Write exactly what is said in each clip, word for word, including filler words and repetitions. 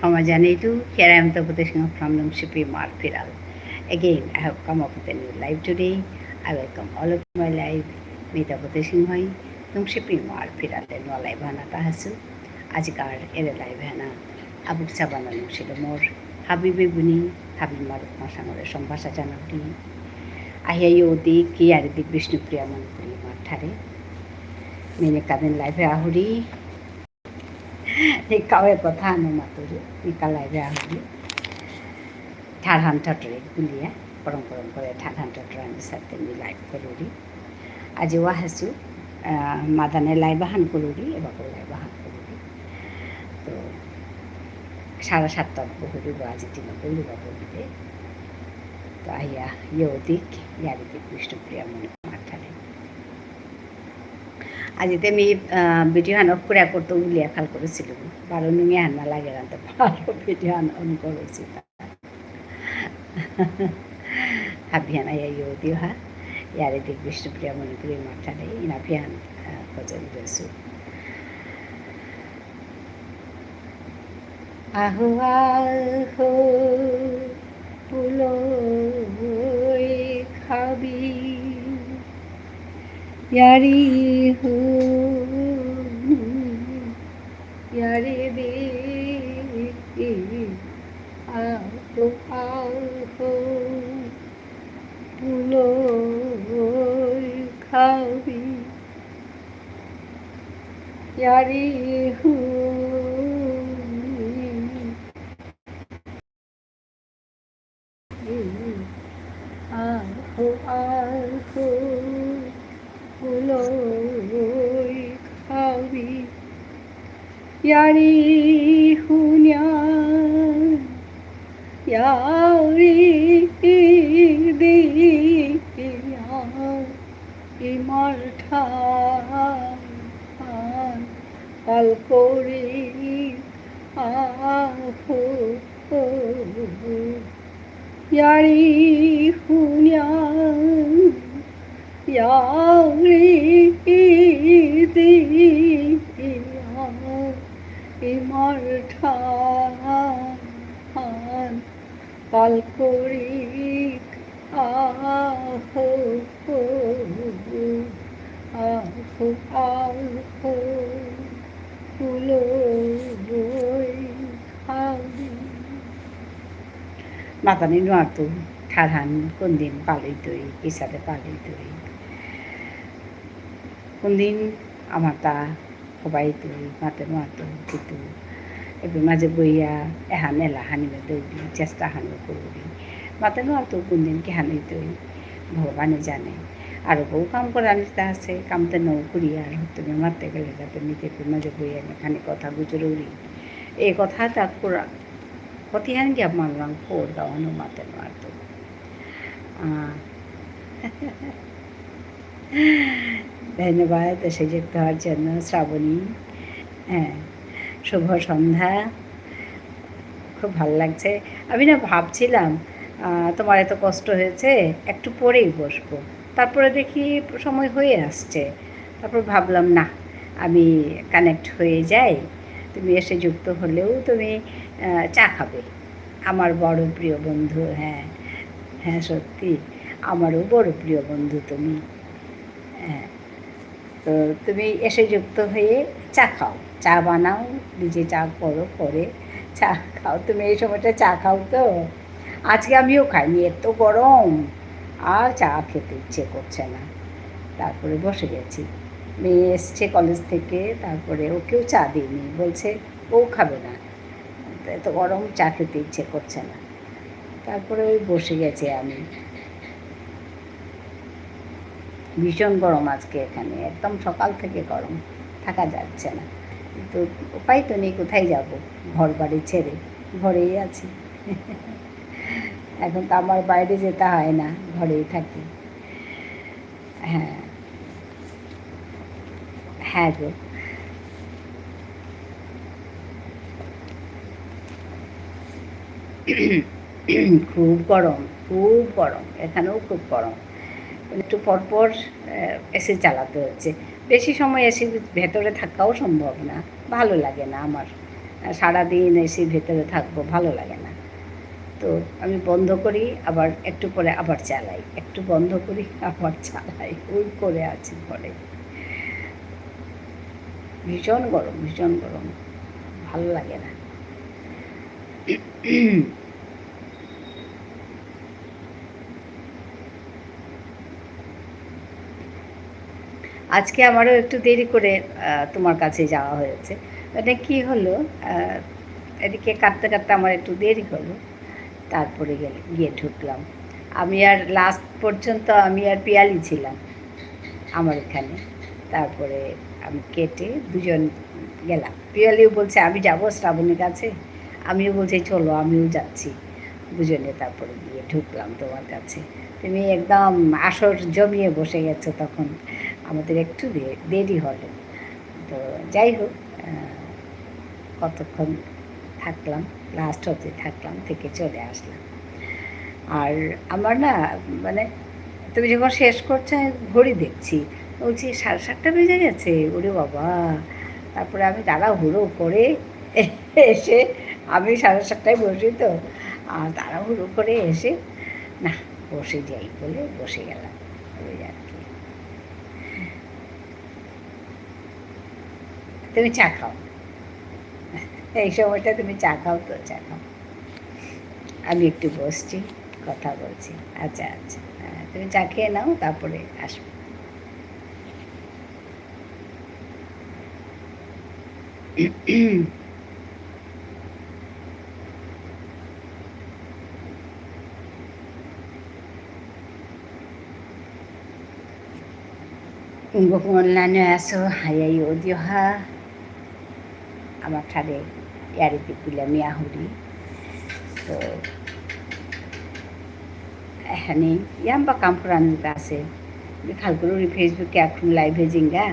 ক্ষমা জানাইতু, here I am Tapati Singha from Nungshipi Imar Phiral. Again, I have come up with a new live today. I welcome all of my live. Me Tapati সিংহই, নুংশিপি ইমার ফিরালে নুয়া live হানাত আহাসু। আজিকার এরে live হানা আবুক চাবানা নুংসিল মোর হাবি বেবুনি, হাবি মারুক মাসাঙরে সম্ভাষা জানাউরি। আহিয়া ইয়ৌদিক, ইয়ারিদিক বিষ্ণুপ্রিয়া মণিপুরী ইমার ঠারে। মিনে কাদিন live এ আহুরি। নিকাওয়ে কথা আনো মাতুরি, নিকা live এ আহুরি। ঠারহান ঠটরে বুলিয়া, পরম পরম করে ঠারহান ঠটরানি সাথে মি live করুরি। আজি ওয়াহাসু, আহ, মাদানে live আহান করুরি, এবাকো live আহান করুরি। তো, সাড়ে সাতটাত বহুরি বা আজি দিন বহুরি বা বহুরি। তো, আহিয়া, ইয়ৌদিক, ইয়ারিদিক বিষ্ণুপ্রিয়া মণিপুরী ইমার ঠারে। আজি তে মি, আহ, video হান off করে করতে উলিয়া খাল করেসিলু। বারো নুঙে হান না লাগে রাতে বারো video হান on করেসি। হাবিহান আয়া ইয়ৌদিও হা। ইয়ারিদিক বিষ্ণুপ্রিয়া মণিপুরী ইমার ঠারে। ইনা ফিয়ান, আহ, কজল দেসু। আহো আহো পুলই খাবি, ইয়ারি হুনি, ইয়ারি দি, আহো আহো পুলই খাবি, ইয়ারি হুনি। আহো আহো পুলই খাবি, ইয়ারি হুনিয়া, ইয়ারি দিয়া, ইমার ঠারহান পাল করি আহো, ইয়ারি হুনিয়া, ইয়ারি দিয়া, ইমার ঠারহান পাল করি আহো, আহো, আহো, পুলই খাবি। মাতানি নুয়ারতু, ঠারহান কোনদিন পালিতই, কিসাদে পালিতই। কোনদিন আমাতা হবাইতই, মাতে নুয়ারতু, কিন্তু এপে মাঝে বইয়া এহান এলা হানিবে দৌড়ি, চেষ্টা হানবে করুরি। মাতে নুয়ারতু কোনদিন কিহান ইতই, ভগবানে জানে। আর বউ কাম করানিতা আছে, কাম তে নৌ করি আর তুমি মাতে গেলে যাতে নিতে এপে মাঝে বইয়া এহানি কথা গুজরুরি। এই কথা তা করা, কতিহান গিয়া মানলাম ফোর দাও, অনু মাতে নুয়ারতু। আহ। ধন্যবাদ এসে যুক্ত হওয়ার জন্য, শ্রাবণী। হ্যাঁ, শুভ সন্ধ্যা। খুব ভালো লাগছে। আমি না ভাবছিলাম, আহ, তোমার এত কষ্ট হয়েছে, একটু পরেই বসবো। তারপরে দেখি সময় হয়ে আসছে। তারপর ভাবলাম, না, আমি connect হয়ে যাই। তুমি এসে যুক্ত হলেও তুমি, আহ, চা খাবে। আমার বড় প্রিয় বন্ধু, হ্যাঁ, হ্যাঁ, সত্যি, আমারও বড় প্রিয় বন্ধু তুমি। হ্যাঁ, তো তুমি এসে যুক্ত হয়ে চা খাও, চা বানাও, নিজে চা করো, করে চা খাও। তুমি এই সময়টা চা খাও তো? আজকে আমিও খাইনি, এত গরম, আর চা খেতে ইচ্ছে করছে না। তারপরে বসে গেছি, মেয়ে এসছে কলেজ থেকে, তারপরে ওকেও চা দিইনি, বলছে ও খাবে না। এত গরম, চা খেতে ইচ্ছে করছে না। তারপরে ওই বসে গেছি আমি। ভীষণ গরম আজকে এখানে, একদম সকাল থেকে গরম, থাকা যাচ্ছে না। কিন্তু উপায় তো নেই, কোথায় যাব? ঘর বাড়ি ছেড়ে ঘরেই আছি। এখন তো আমার বাইরে যেতে হয় না, ঘরেই থাকি। হ্যাঁ। হ্যাঁ গো। খুব গরম, খুব গরম, এখানেও খুব গরম। একটু পর পর, আহ, এসি চালাতে হচ্ছে। বেশি সময় এসির ভেতরে থাকাও সম্ভব না, ভালো লাগে না আমার। সারাদিন এসি ভেতরে থাকবো, ভালো লাগে না। তো আমি বন্ধ করি, আবার একটু পরে আবার চালাই, একটু বন্ধ করি, আবার চালাই, ওই করে আছি ঘরে। ভীষণ গরম, ভীষণ গরম, ভালো লাগে না। আজকে আমারও একটু দেরি করে, আহ, তোমার কাছে যাওয়া হয়েছে। মানে কি হলো, আহ, এদিকে কাটতে কাটতে আমার একটু দেরি হলো, তারপরে গেলে, গিয়ে ঢুকলাম। আমি আর লাস্ট পর্যন্ত আমি আর পিয়ালি ছিলাম আমার এখানে। তারপরে আমি কেটে দুজন গেলাম। পিয়ালিও বলছে, "আমি যাবো শ্রাবণীর কাছে।" আমিও বলছি, "চলো, আমিও যাচ্ছি।" দুজনে তারপরে গিয়ে ঢুকলাম তোমার কাছে। তুমি একদম আসর জমিয়ে বসে গেছো তখন। আমাদের একটু দে-, দেরি হলো। তো যাই হোক, আহ, কতক্ষণ থাকলাম, লাস্ট অবধি থাকলাম, থেকে চলে আসলাম। আর আমার না, মানে, তুমি যখন শেষ করছো, আমি ঘড়ি দেখছি, বলছি, "সাড়ে সাতটা বেজে গেছে, ওরে বাবা।" তারপরে আমি তাড়াহুড়ো করে এসে, আমি সাড়ে সাতটায় বসি তো, আর তাড়াহুড়ো করে এসে, "না, বসে যাই" বলে বসে গেলাম, ওই আর কি। তুমি চা খাও, এই সময়টা তুমি চা খাও, তো চা খাও, আমি একটু বসছি, কথা বলছি। আচ্ছা, আচ্ছা, হ্যাঁ, তুমি চা খেয়ে নাও, তারপরে আসবো। উঙ্গকং অনলাইনে আসো, হাই হাই অদিয়হা। আমার ঠারে ইয়ারি দিকুলা মিয়া হুরি। তো, এখানে ইয়াম্বা কাম করানির কাছে। বিকাল করে Facebook-এ এখন live-এ জিঙ্গা,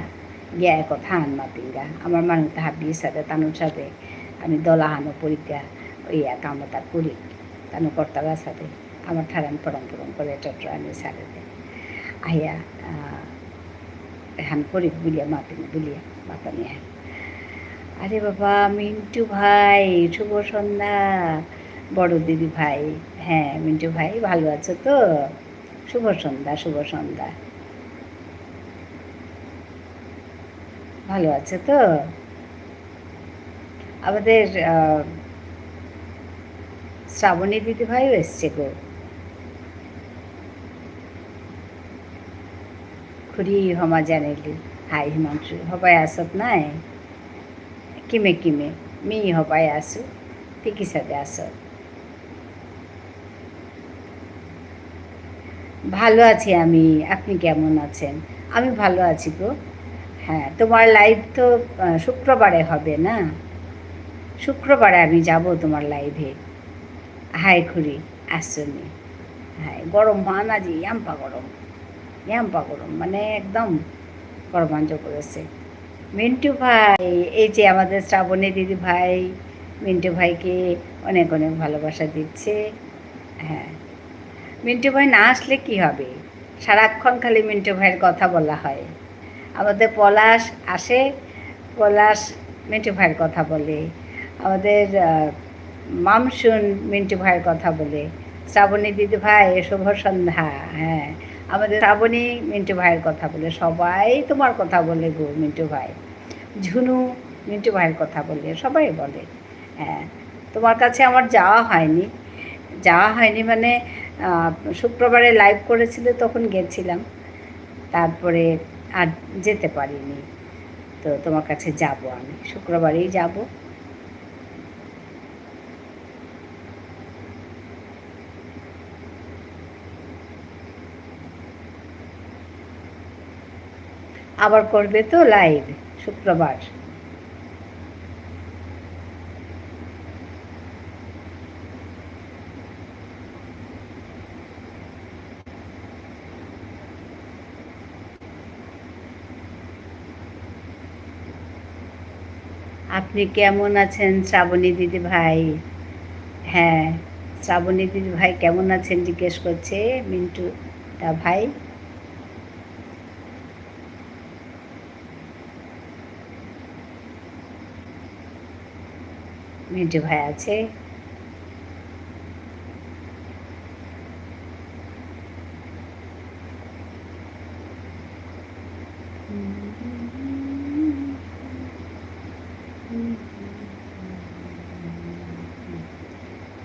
গিয়া কথা আন মাতিঙ্গা। আমার মানু তাহা বিয়ে সাথে, তানুর সাথে, আমি দলা হানো পরীক্ষা, ওই এক আমতা করি, তানু কর্তারা সাথে। আমার ঠারান পরম পরম করে চট্টগ্রামে সারে দে। আয়া, আহ, এহান করি বুলিয়া মাতিনি বুলিয়া, মাতানি আহান। আরে বাবা, মিন্টু ভাই, শুভ সন্ধ্যা। বড় দিদি ভাই, হ্যাঁ, মিন্টু ভাই, ভালো আছো তো? শুভ সন্ধ্যা, শুভ সন্ধ্যা। ভালো আছো তো? আমাদের, আহ, শ্রাবণী দিদিভাইও এসছে গো। খুড়ি হমা জানিলি। হাই হিমাংশু, হবাই আসত নাই? কিমে কিমে, মি হবাই আসু, তি কিসাদে আসত? ভালো আছি আমি, আপনি কেমন আছেন? আমি ভালো আছি গো। হ্যাঁ, তোমার live তো, আহ, শুক্রবারে হবে না? শুক্রবারে আমি যাব তোমার live-এ। হাই খুড়ি, আসুনি। হাই, গরম হান আজি, ইয়াম্পা গরম। ইয়াম্পা গরম, মানে একদম গরমাঞ্চ করেছে। মিন্টু ভাই, এই যে আমাদের শ্রাবণী দিদি ভাই, মিন্টু ভাইকে অনেক অনেক ভালোবাসা দিচ্ছে। হ্যাঁ, মিন্টু ভাই না আসলে কি হবে? সারাক্ষণ খালি মিন্টু ভাইয়ের কথা বলা হয়। আমাদের পলাশ আসে, পলাশ মিন্টু ভাইয়ের কথা বলে। আমাদের, আহ, মামসুন মিন্টু ভাইয়ের কথা বলে। শ্রাবণী দিদি ভাই, শুভ সন্ধ্যা। হ্যাঁ, আমাদের শ্রাবণী মিন্টু ভাইয়ের কথা বলে। সবাই তোমার কথা বলে গো, মিন্টু ভাই। ঝুনু মিন্টু ভাইয়ের কথা বলে, সবাই বলে। হ্যাঁ, তোমার কাছে আমার যাওয়া হয়নি। যাওয়া হয়নি মানে, আহ, শুক্রবারে live করেছিলে, তখন গেছিলাম, তারপরে আর যেতে পারিনি। তো তোমার কাছে যাব আমি, শুক্রবারেই যাব। আবার করবে তো live শুক্রবার? আপনি কেমন আছেন, শ্রাবণী দিদি ভাই? হ্যাঁ, শ্রাবণী দিদি ভাই কেমন আছেন জিজ্ঞেস করছে মিন্টু দা ভাই। মিন্টু ভাই আছে।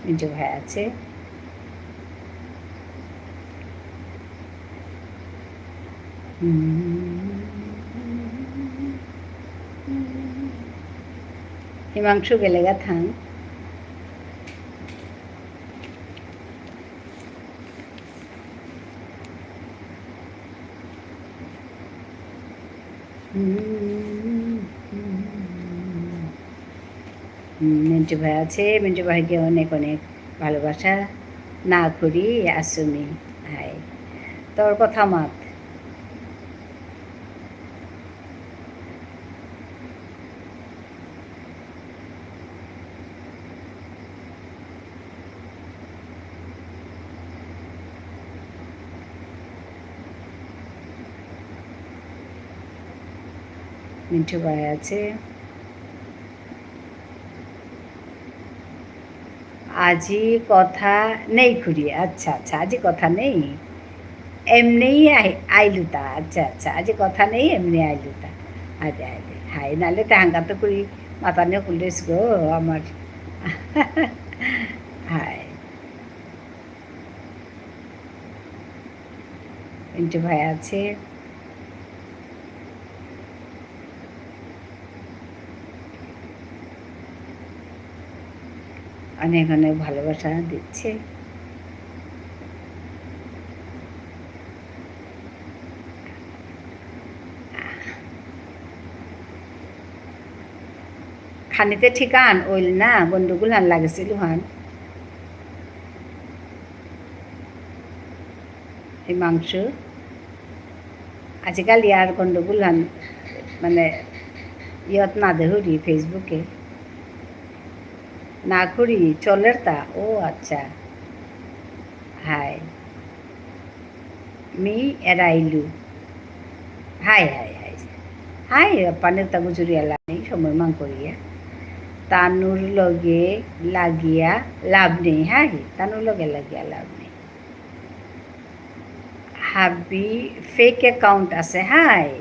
মিন্টু ভাই আছে। হিমাংশু গেলেগা থাং। মিন্টু ভাই আছে, মিন্টু ভাইকে অনেক অনেক ভালোবাসা। না করি আসুমি। হাই। তোর কথা মাত। মিন্টু ভাই আছে। আজি কথা নেই খুড়ি। আচ্ছা, আচ্ছা, আজি কথা নেই। এমনিই আই-, আইলুতা। আচ্ছা, আচ্ছা, আজি কথা নেই, এমনি আইলুতা। আদে, আদে। হাই, নালে তে হাঙ্গা তো খুড়ি মাতানি অকরেসি গো, আমার। হাই। মিন্টু ভাই আছে। অনেক অনেক ভালোবাসা দিচ্ছে। খানিতে ঠিকান ওইল না, গন্ডগোল হান লাগেছিল হান। হিমাংশু, আজিকালি আর গন্ডগোল হান, মানে, ইয়ত না দেহুরি Facebook-এ। না করি, চলের তা? ও আচ্ছা। হাই। মি এরাইলু। হাই, হাই, হাই। হাই, পানির তা গুজুরিয়া লাভ নেই, সময় মাং করিয়া। তানুর লগে লাগিয়া লাভ নেই, হাই। তানুর লগে লাগিয়া লাভ নেই। হাবি fake account আছে, হাই।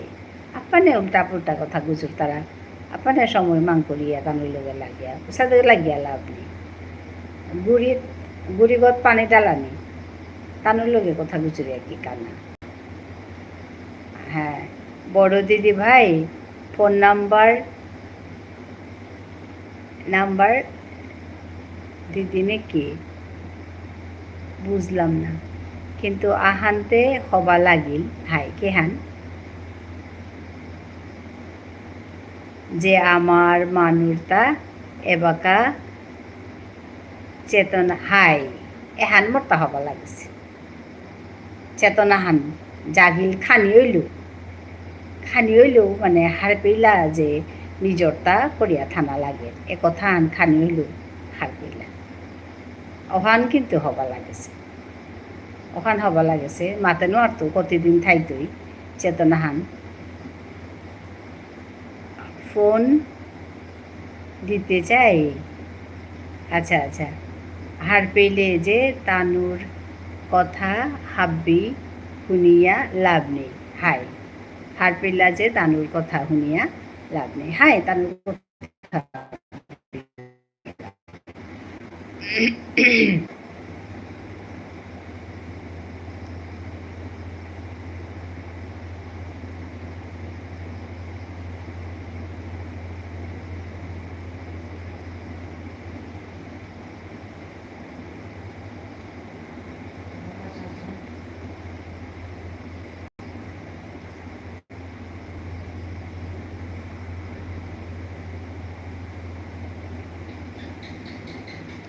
আপানে উল্টা পুল্টা কথা গুজুরতারা। আপানে সময় মাং করিয়া তানুর লগে লাগিয়া। উসাদে লাগিয়া লাভ নেই। গুড়ি, গুড়িগত পানি ডালানি। তানুর লগে কথা গুজুরিয়া কি কানা? হ্যাঁ, বড় দিদি ভাই, ফোন নাম্বার, নাম্বার দিদি নাকি? বুঝলাম না। কিন্তু আহানতে হবা লাগিল, হাই, কেহান? যে আমার মানুরতা এবাকা চেতনা, হাই, এহান মোরতা হবা লাগিছে। চেতনাহান জাগিল খানি হইল। খানি হইল মানে হারপেইলা যে নিজরতা করিয়া থানা লাগে। এ কথাহান খানি হইল হারপেইলা। অহান কিন্তু হবা লাগেছে। অহান হবা লাগেছে। মাতে নোয়ারতো কতদিন থাইতই চেতনাহান। ফোন দিতে চাই। আচ্ছা, আচ্ছা। হারপেইলে যে তানুর কথা হাব্বি হুনিয়া লাভ নেই। হাই। হারপেইলা যে তানুর কথা হুনিয়া লাভ নেই। হাই, তানুর কথা।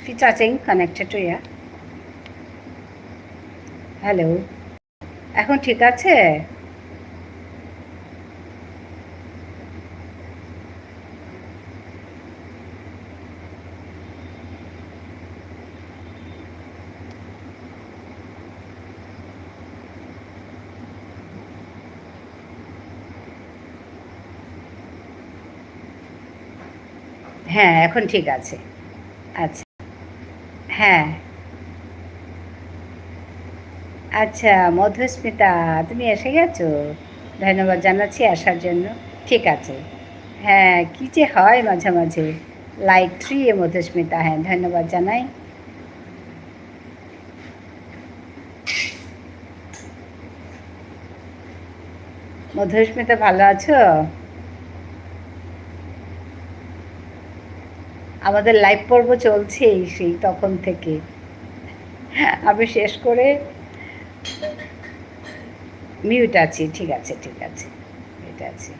Free charging connected to ya. Hello. এখন ঠিক আছে? হ্যাঁ, এখন ঠিক আছে। আচ্ছা। হ্যাঁ। আচ্ছা, মধুস্মিতা, তুমি এসে গেছো? ধন্যবাদ জানাচ্ছি আসার জন্য। ঠিক আছে। হ্যাঁ, কি যে হয় মাঝে মাঝে। লাইট থ্রি এ মধুস্মিতা, হ্যাঁ, ধন্যবাদ জানাই। মধুস্মিতা, ভালো আছো? আমাদের লাইভ পর্ব চলছেই সেই তখন থেকে। আমি শেষ করে মিউট আছি। ঠিক আছে, ঠিক আছে, মিউট আছি।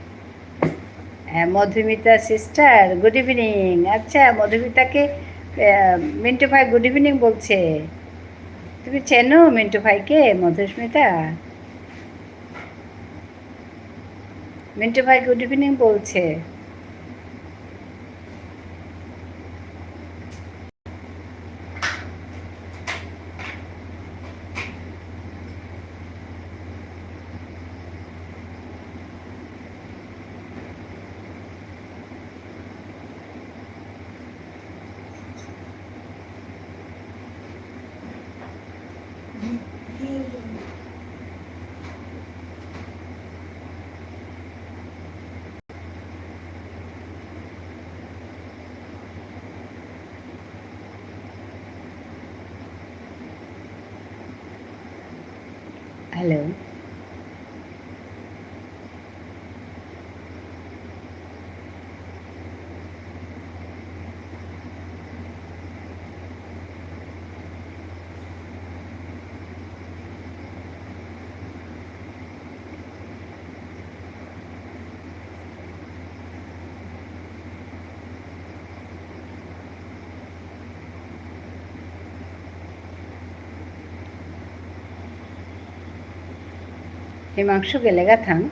হ্যাঁ, মধুমিতা সিস্টার, গুড ইভিনিং। আচ্ছা, মধুমিতাকে, আহ, মিন্টু ভাই গুড ইভিনিং বলছে। তুমি চেনো মিন্টু ভাইকে, মধুস্মিতা? মিন্টু ভাই গুড ইভিনিং বলছে। হ্যালো। হিমাংশু গেলেগা থাং।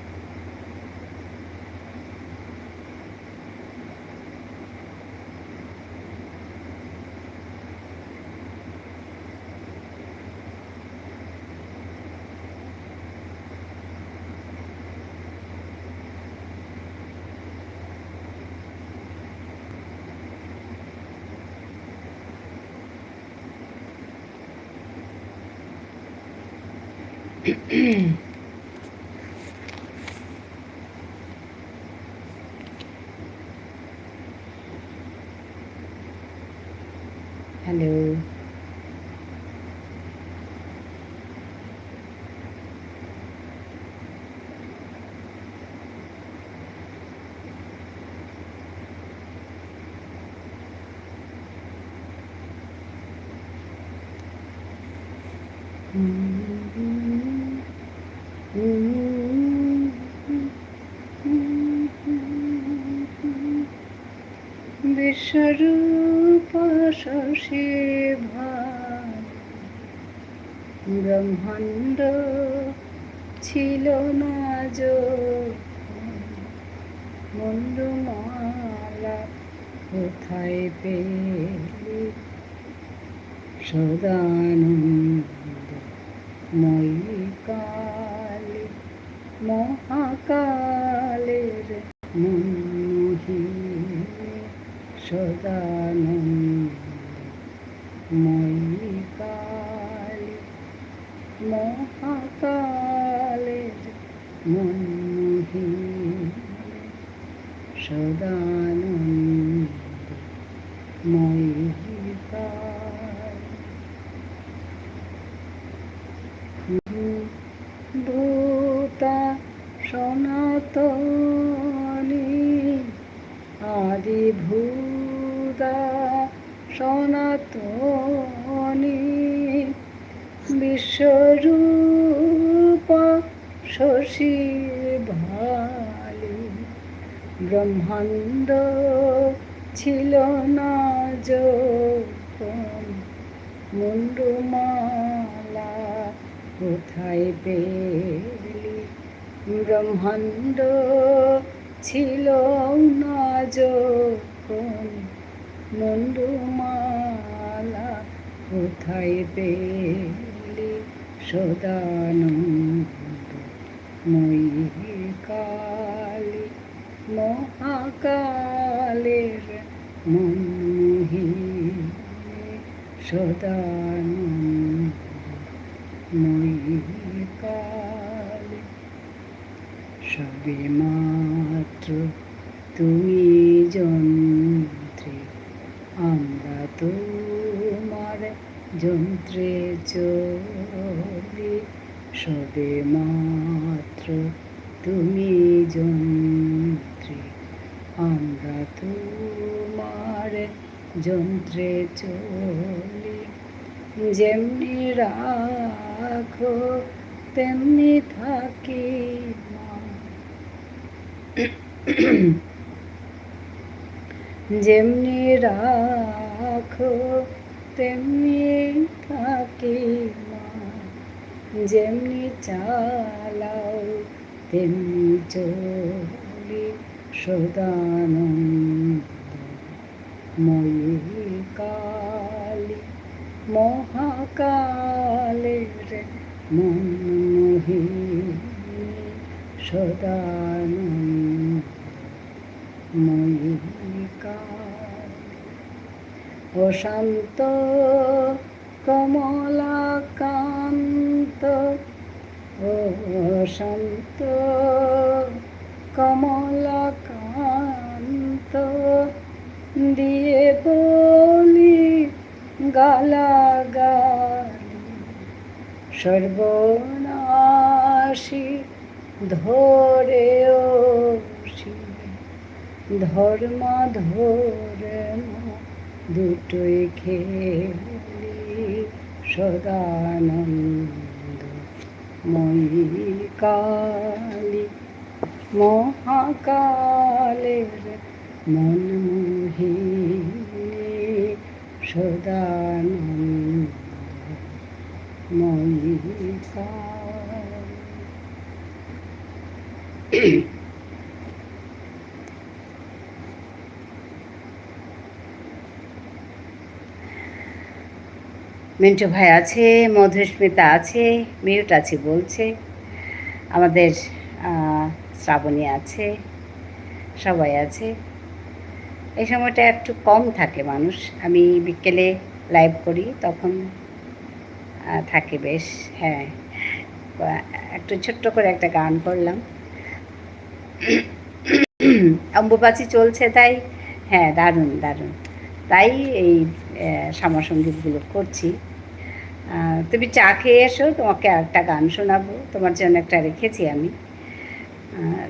হ্যালো। বিশ্বরূপ শশী ভানু ব্রহ্মাণ্ড ছিল না যখন, মুন্ডমালা কোথায় পেলি? সদানন্দ মই কালী মহাকালের মন মোহিনী, সদানন্দ মই কালী মহাকালের মন মোহিনী, সদানন্দ মই কালী। ভূতা সনাতনী, আদিভূতা সনাতনী, বিশ্বরূপা শশী ভানু, ব্রহ্মাণ্ড ছিল না যখন, মুন্ডমালা কোথায় পেলি? ব্রহ্মাণ্ড ছিল না যখন, মুন্ডমালা কোথায় পেলি? সদানন্দ মই কালী মহাকালের মন মোহিনী। সদানন্দ ময়ী কালী। সবে মাত্র তুমি যন্ত্রী, আমরা তোমার যন্ত্রে চলি। সবে মাত্র তুমি যন্ত্রী, আমরা তোমার যন্ত্রে চলি। যেমনি রাখো তেমনি থাকি মা। যেমনি রাখো তেমনি থাকি মা, যেমনি চালাও তেমনি চলি। সদানন্দ ময়ী কালী, মহাকালের মন মোহিনী। সদানন্দ ময়ী কালী। অশান্ত কমলাকান্ত, অশান্ত কমলাকান্ত, দিয়ে বলি গালাগালি। সর্বনাশী ধরেও ধর্ম ধর্ম দুটোই খেলি। সদানন্দ ময়ী কালী, মহাকালের মন মোহিনী। সদানন্দ ময়ী কালী। মিন্টু ভাই আছে, মধুস্মিতা আছে, মিউট আছে বলছে। আমাদের, আহ, শ্রাবণী আছে, সবাই আছে। এই সময়টা একটু কম থাকে মানুষ। আমি বিকেলে লাইভ করি, তখন, আহ, থাকে বেশ। হ্যাঁ, একটু ছোট্ট করে একটা গান করলাম। অম্বুবাচী চলছে তাই, হ্যাঁ, দারুণ, দারুণ। তাই এই, আহ, শ্যামা সঙ্গীতগুলো করছি। আহ, তুমি চা খেয়ে এসো, তোমাকে আরেকটা গান শোনাবো, তোমার জন্য একটা রেখেছি আমি। আহ,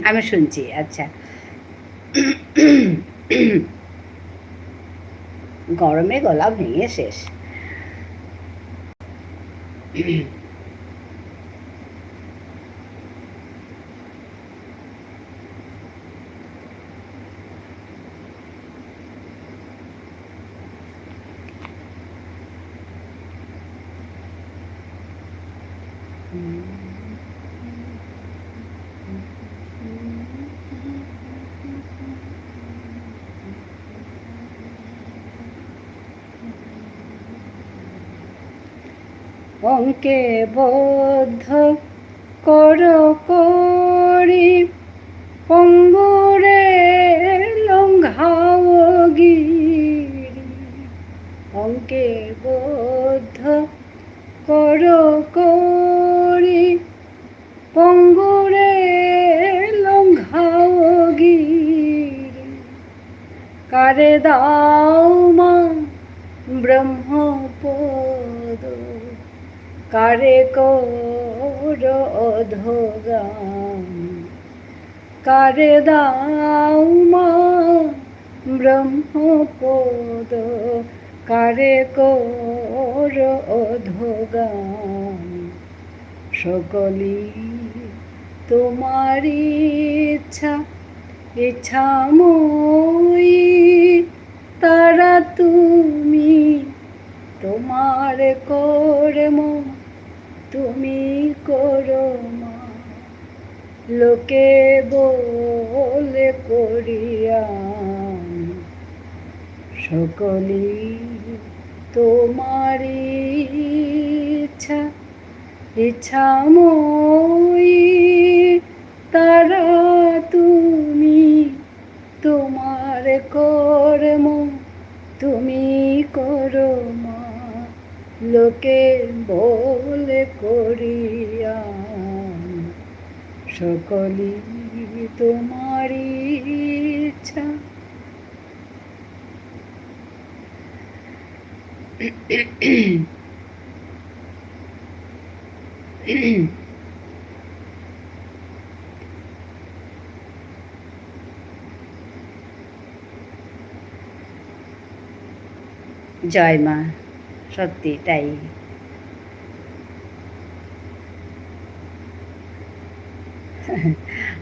আমি শুনছি, আচ্ছা। গরমে গলা ভেঙে শেষ। অঙ্কে বদ্ধ কর করি, পঙ্গুরে লঙ্ঘাও গিরি। অঙ্কে বদ্ধ কর করি, পঙ্গুরে লঙ্ঘাও গিরি। কারে দাও মা ব্রহ্মপদ, কারে কর অধগামী। কারে দাও মা ব্রহ্মপদ, কারে কর অধগামী। সকলই তোমার ইচ্ছা, ইচ্ছাময়ী তারা তুমি। তোমার কর্ম তুমি করো মা। লোকে বলে করিয়া আমি, সকলই তোমার ইচ্ছা, ইচ্ছাময়ী তারা তুমি। তোমার কর্ম তুমি লোকে বলে করিয়া সকলই তোমার ইচ্ছা। জয় মা, সত্যি তাই।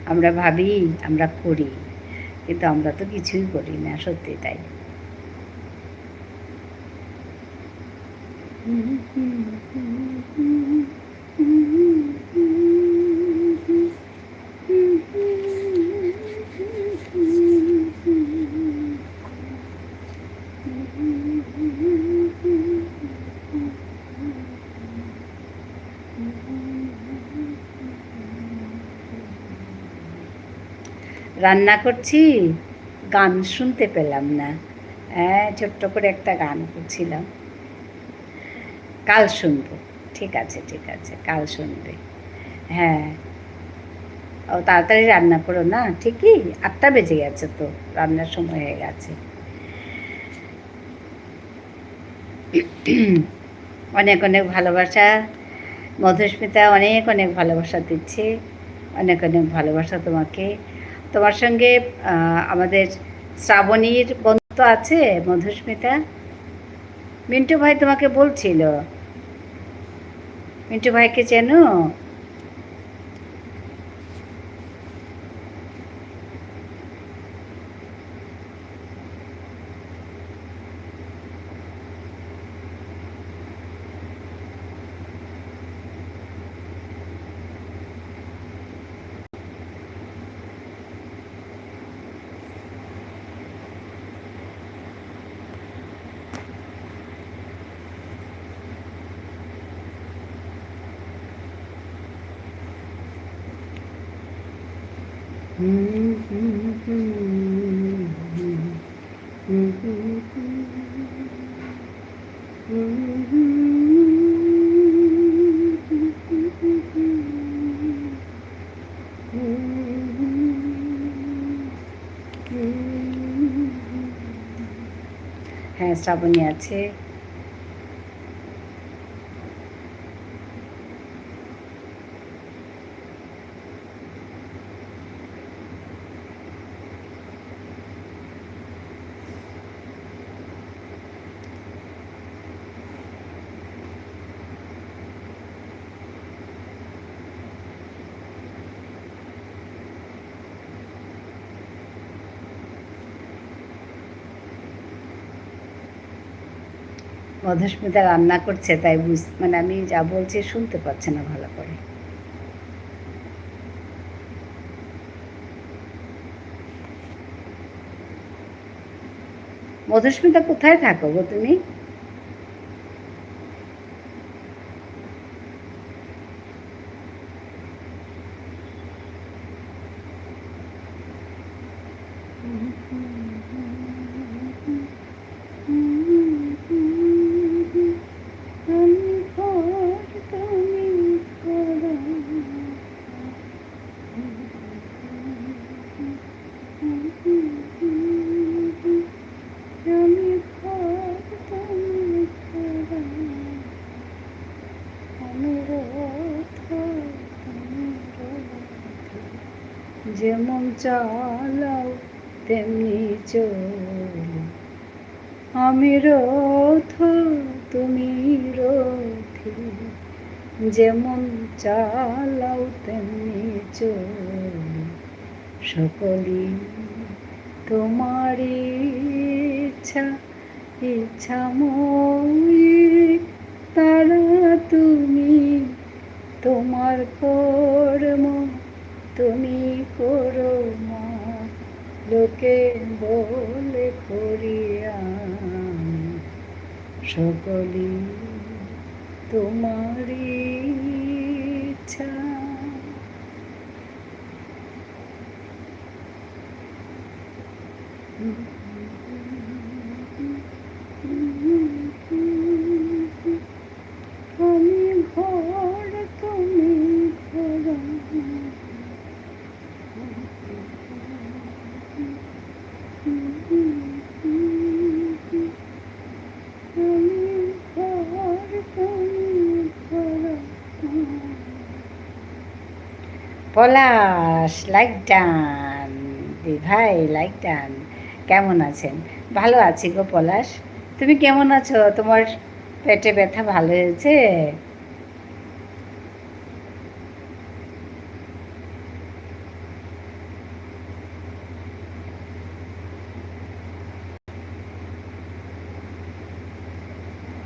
আমরা ভাবি, আমরা করি, কিন্তু আমরা তো কিছুই করি না, সত্যি তাই। রান্না করছি, গান শুনতে পেলাম না। হ্যাঁ, ছোট্ট করে একটা গান করছিলাম। কাল শুনবো। ঠিক আছে, ঠিক আছে, কাল শুনবে। হ্যাঁ। ও, তাড়াতাড়ি রান্না করো না, ঠিকই আটটা বেজে গেছে তো, রান্নার সময় হয়ে গেছে। অনেক অনেক ভালোবাসা। মধুস্মিতা অনেক অনেক ভালোবাসা দিচ্ছে, অনেক অনেক ভালোবাসা তোমাকে। তোমার সঙ্গে, আহ, আমাদের শ্রাবণীর বন্ধুত্ব আছে, মধুস্মিতা? মিন্টু ভাই তোমাকে বলছিল। মিন্টু ভাইকে চেনো? হ্যাঁ, শ্রাবণী আছে। মধুস্মিতা রান্না করছে, তাই বুঝ-, মানে, আমি যা বলছি শুনতে পাচ্ছে না ভালো করে। মধুস্মিতা, কোথায় থাকো গো তুমি? যেমন চালাও তেমনি চলো। আমি রথ, তুমি রথী, যেমন চালাও তেমনি চলি। সকলই তোমার ইচ্ছা, ইচ্ছাময়ী তারা তুমি, তোমার কর্ম তুমি করো মা, লোকে বলে করি আমি, সকলই তোমার ইচ্ছা। পলাশ, like done। দি ভাই, like done। কেমন আছেন? ভালো আছি গো পলাশ। তুমি কেমন আছো? তোমার পেটে ব্যথা ভালো হয়েছে?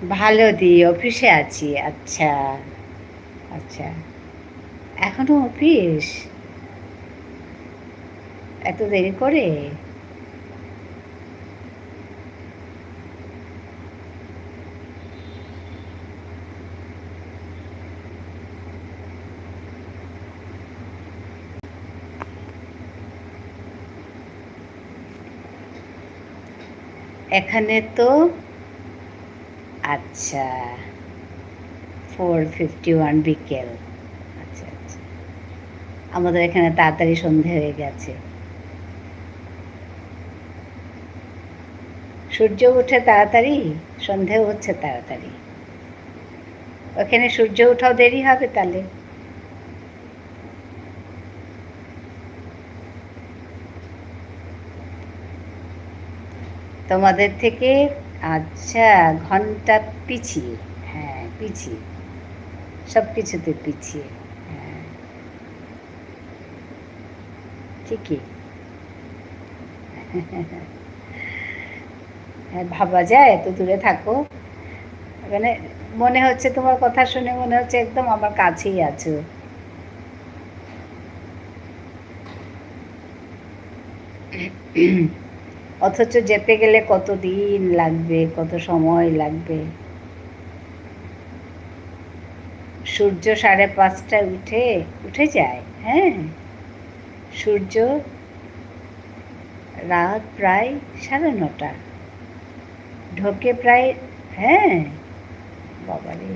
ভালো দি, অফিসে আছি। আচ্ছা, আচ্ছা। এখনো অফিস? এত দেরি করে? এখানে তো, আচ্ছা, four fifty one বিকেল। আচ্ছা, আচ্ছা। আমাদের এখানে তাড়াতাড়ি সন্ধে হয়ে গেছে। সূর্য ওঠে তাড়াতাড়ি, সন্ধেও হচ্ছে তাড়াতাড়ি। ওখানে সূর্য ওঠাও দেরি হবে তাহলে। তোমাদের থেকে, আচ্ছা, ঘন্টা পিছিয়ে। হ্যাঁ, পিছিয়ে। সব কিছুতে পিছিয়ে। হ্যাঁ। ঠিকই। হ্যাঁ, ভাবা যায়, এত দূরে থাকো। মানে, মনে হচ্ছে, তোমার কথা শুনে মনে হচ্ছে একদম আমার কাছেই আছো। অথচ যেতে গেলে কত দিন লাগবে, কত সময় লাগবে। সূর্য সাড়ে পাঁচটায় উঠে, উঠে যায়, হ্যাঁ। সূর্য রাত প্রায় সাড়ে নটা। ঢোকে প্রায়, হ্যাঁ, বাবারে,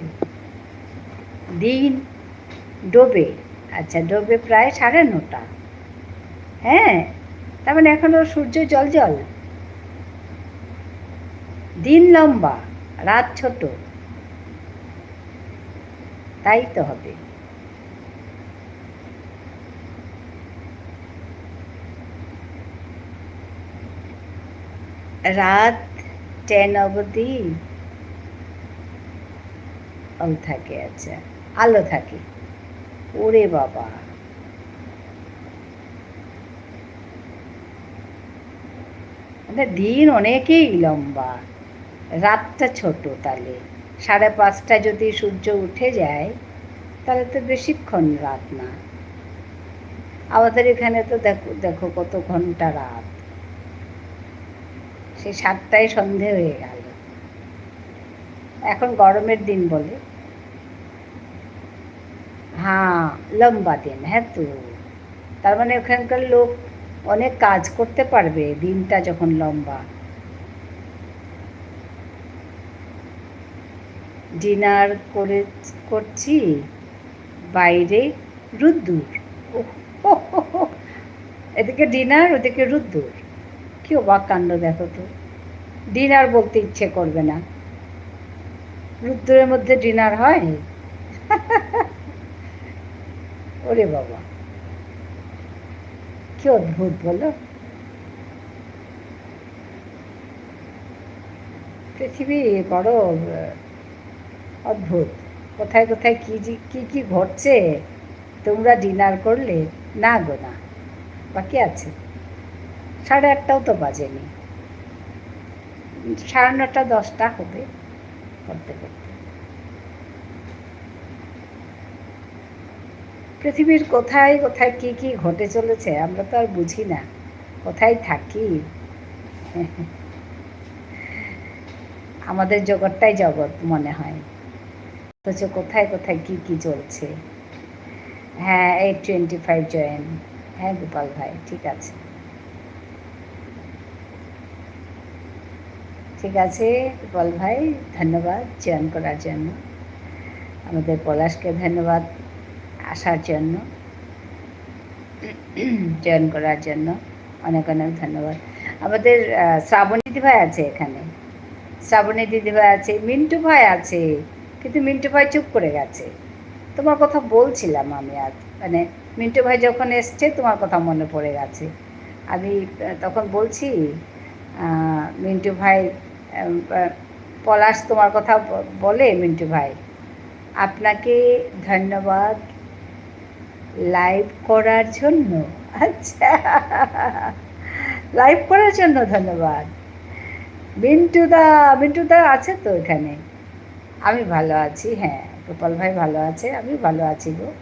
দিন ডোবে, আচ্ছা, ডোবে প্রায় সাড়ে নটা। হ্যাঁ, তার মানে এখনো সূর্য জল জল। দিন লম্বা, রাত ছোট। তাই তো হবে। রাত ten অবধি আলো থাকে, আচ্ছা, আলো থাকে। ওরে বাবা, মানে দিন অনেকেই লম্বা, রাতটা ছোট। তাহলে সাড়ে পাঁচটা যদি সূর্য উঠে যায়, তাহলে তো বেশিক্ষণ রাত না। আমাদের এখানে তো দেখো, দেখো কত ঘন্টা রাত, সেই সাতটায় সন্ধে হয়ে গেল। এখন গরমের দিন বলে। হ্যাঁ, লম্বা দিন, হ্যাঁ তো। তার মানে ওখানকার লোক অনেক কাজ করতে পারবে, দিনটা যখন লম্বা। Dinner করে, করছি, বাইরে রোদ্দুর। ওহ, এদিকে dinner, ওদিকে রোদ্দুর। কি অবাক কাণ্ড দেখো তো। Dinner বলতে ইচ্ছে করবে না। রোদ্দুরের মধ্যে dinner হয়? ওরে বাবা, কি অদ্ভুত বলো। পৃথিবী বড়, আহ, অদ্ভুত। কোথায় কোথায় কি যে, কি কি ঘটছে। তোমরা dinner করলে? না গো, না, বাকি আছে। সাড়ে আটটাও তো বাজেনি, সাড়ে নটা, দশটা হবে করতে করতে। পৃথিবীর কোথায় কোথায় কি কি ঘটে চলেছে, আমরা তো আর বুঝি না, কোথায় থাকি। আমাদের জগৎটাই জগৎ মনে হয়, অথচ কোথায় কোথায় কি কি চলছে। হ্যাঁ, eight twenty five join। হ্যাঁ গোপাল ভাই, ঠিক আছে। ঠিক আছে গোপাল ভাই, ধন্যবাদ join করার জন্য। আমাদের পলাশকে ধন্যবাদ আসার জন্য। জয়েন করার জন্য অনেক অনেক ধন্যবাদ। আমাদের, আহ, শ্রাবণী দিদিভাই আছে এখানে, শ্রাবণী দিদিভাই আছে, মিন্টু ভাই আছে, কিন্তু মিন্টু ভাই চুপ করে গেছে। তোমার কথা বলছিলাম আমি আজ, মানে, মিন্টু ভাই যখন এসছে, তোমার কথা মনে পড়ে গেছে। আমি, আহ, তখন বলছি, আহ, মিন্টু ভাই, আহ, আহ, পলাশ তোমার কথা ব-, বলে মিন্টু ভাই। আপনাকে ধন্যবাদ লাইভ করার জন্য। আচ্ছা, লাইভ করার জন্য ধন্যবাদ। মিন্টু দা, মিন্টু দা আছে তো এখানে? আমি ভালো আছি, হ্যাঁ। গোপাল ভাই ভালো আছে, আমি ভালো আছি গো।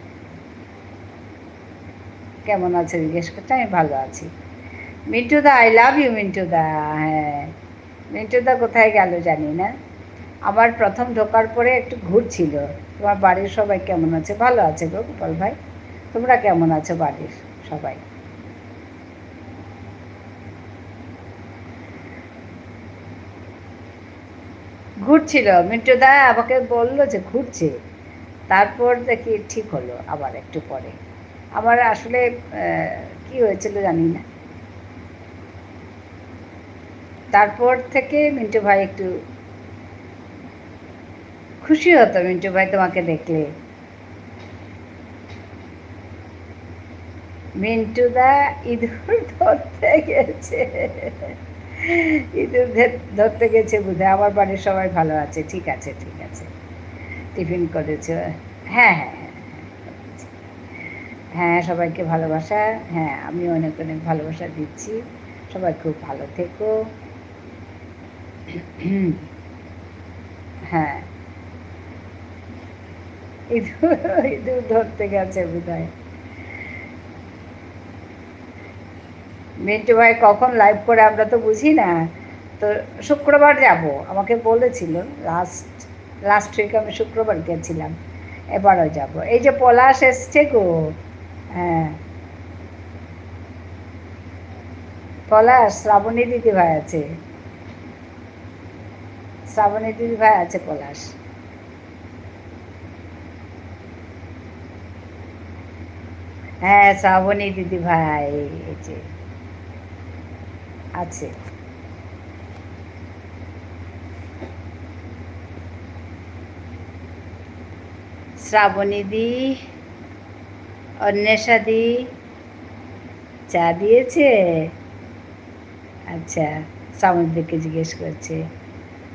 কেমন আছে জিজ্ঞেস করছে, আমি ভালো আছি। মিন্টু দা, I love you মিন্টু দা। হ্যাঁ, মিন্টু দা কোথায় গেল জানি না। আমার প্রথম ঢোকার পরে একটু ঘুরছিল। তোমার বাড়ির সবাই কেমন আছে? ভালো আছে গো গোপাল ভাই। তোমরা কেমন আছো বাড়ির সবাই? ঘুরছিল, মিন্টু দা আমাকে বলল যে ঘুরছে, তারপর দেখি ঠিক হলো আবার একটু পরে। আমার আসলে, আহ, কি হয়েছিল জানি না, তারপর থেকে মিন্টু ভাই একটু খুশি হতো মিন্টু ভাই তোমাকে দেখলে। মিন্টু দা ইঁদুর ধরতে গেছে। ইঁদুর ধে-, ধরতে গেছে বোধহয়। আমার বাড়ির সবাই ভালো আছে, ঠিক আছে, ঠিক আছে। টিফিন করেছো? হ্যাঁ, হ্যাঁ, হ্যাঁ, হ্যাঁ, করেছি। হ্যাঁ, সবাইকে ভালোবাসা। হ্যাঁ, আমি অনেক অনেক ভালোবাসা দিচ্ছি। সবাই খুব ভালো থেকো। হ্যাঁ। ইঁদুর, ইঁদুর ধরতে গেছে বোধহয়। মিন্টু ভাই কখন লাইভ করে আমরা তো বুঝি না। তো শুক্রবার যাব, আমাকে বলেছিল লাস্ট, লাস্ট উইক আমি শুক্রবার গেছিলাম, এবারও যাব। এই যে পলাশ এসছে গো, হ্যাঁ, পলাশ, শ্রাবণী দিদি ভাই আছে, শ্রাবণী দিদি ভাই আছে পলাশ। হ্যাঁ, শ্রাবণী দিদি ভাই, এই যে আছে। শ্রাবণী দি, অন্বেষা দি, চা দিয়েছে? আচ্ছা, শ্রাবণীদিকে জিজ্ঞেস করছে,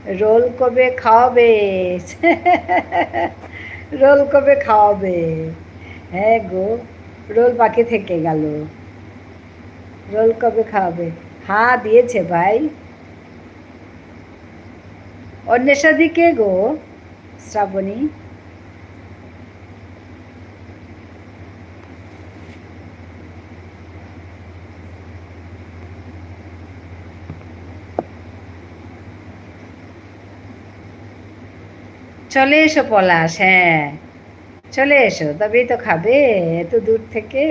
"রোল কবে খাওয়াবে?" রোল কবে খাওয়াবে? হ্যাঁ গো, রোল বাকি থেকে গেল। রোল কবে খাওয়াবে? হ্যাঁ, দিয়েছে ভাই। অন্বেষাদি কে গো? শ্রাবণী। চলে এসো পলাশ, হ্যাঁ। চলে এসো, তবেই তো খাবে, এত দূর থেকে।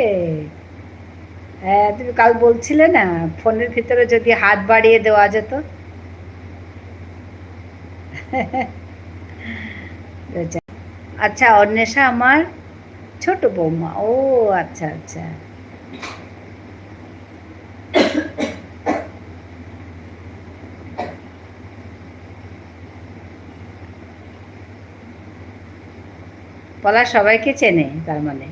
হ্যাঁ, তুমি কাল বলছিলে না, ফোনের ভিতরে যদি হাত বাড়িয়ে দেওয়া যেত। আচ্ছা, অন্বেষা আমার ছোট বৌমা। ও আচ্ছা, আচ্ছা। পলাশ সবাইকে চেনে, তার মানে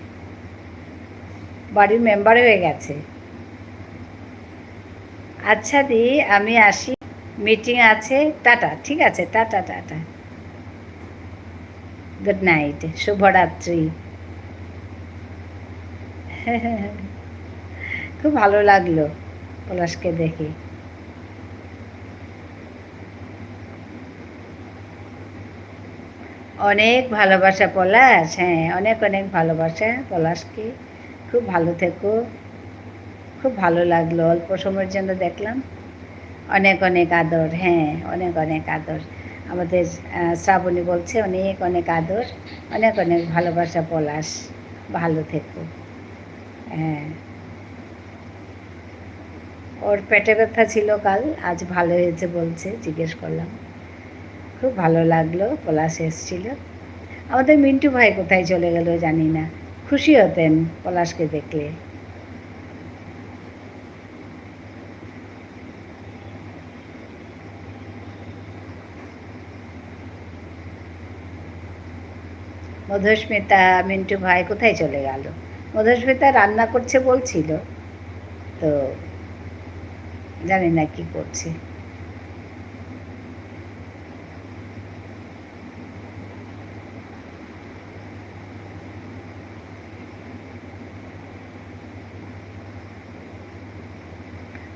বাড়ির মেম্বার হয়ে গেছে। আচ্ছা দি, আমি আসি, মিটিং আছে, টাটা। ঠিক আছে, টাটা, টাটা। গুড নাইট, শুভরাত্রি। খুব ভালো লাগলো পলাশকে দেখে। অনেক ভালোবাসা পলাশ, হ্যাঁ, অনেক অনেক ভালোবাসা পলাশকে। খুব ভালো থেকো। খুব ভালো লাগলো, অল্প সময়ের জন্য দেখলাম। অনেক অনেক আদর, হ্যাঁ, অনেক অনেক আদর। আমাদের, আহ, শ্রাবণী বলছে, "অনেক অনেক আদর, অনেক অনেক ভালোবাসা পলাশ, ভালো থেকো।" হ্যাঁ। ওর পেটে ব্যথা ছিল কাল, আজ ভালো হয়েছে বলছে, জিজ্ঞেস করলাম। খুব ভালো লাগলো, পলাশ এসছিল। আমাদের মিন্টু ভাই কোথায় চলে গেল জানি না, খুশি হতেন পলাশকে দেখলে। মধুস্মিতা, মিন্টু ভাই কোথায় চলে গেল? মধুস্মিতা রান্না করছে বলছিল, তো জানি না কি করছে।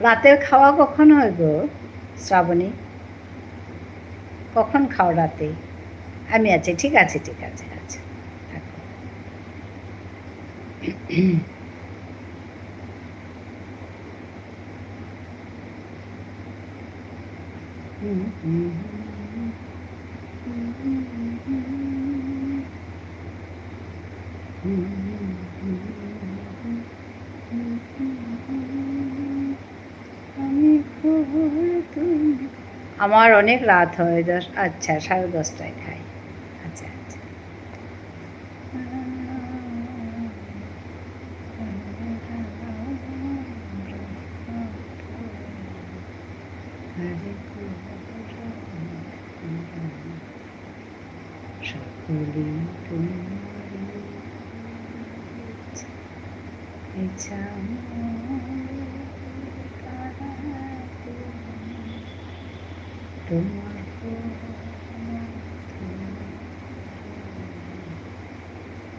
রাতের খাওয়া কখন হয় গো, শ্রাবণী? কখন খাও রাতে? আমি আছি, ঠিক আছে, ঠিক আছে, আচ্ছা, থাকো। আমার অনেক রাত হয়, দশ, আচ্ছা, সাড়ে দশটায় খাই। আচ্ছা, আচ্ছা। সকলেই তোমার ইচ্ছা, ইচ্ছা মনে তারা তুমি, তোমার পথ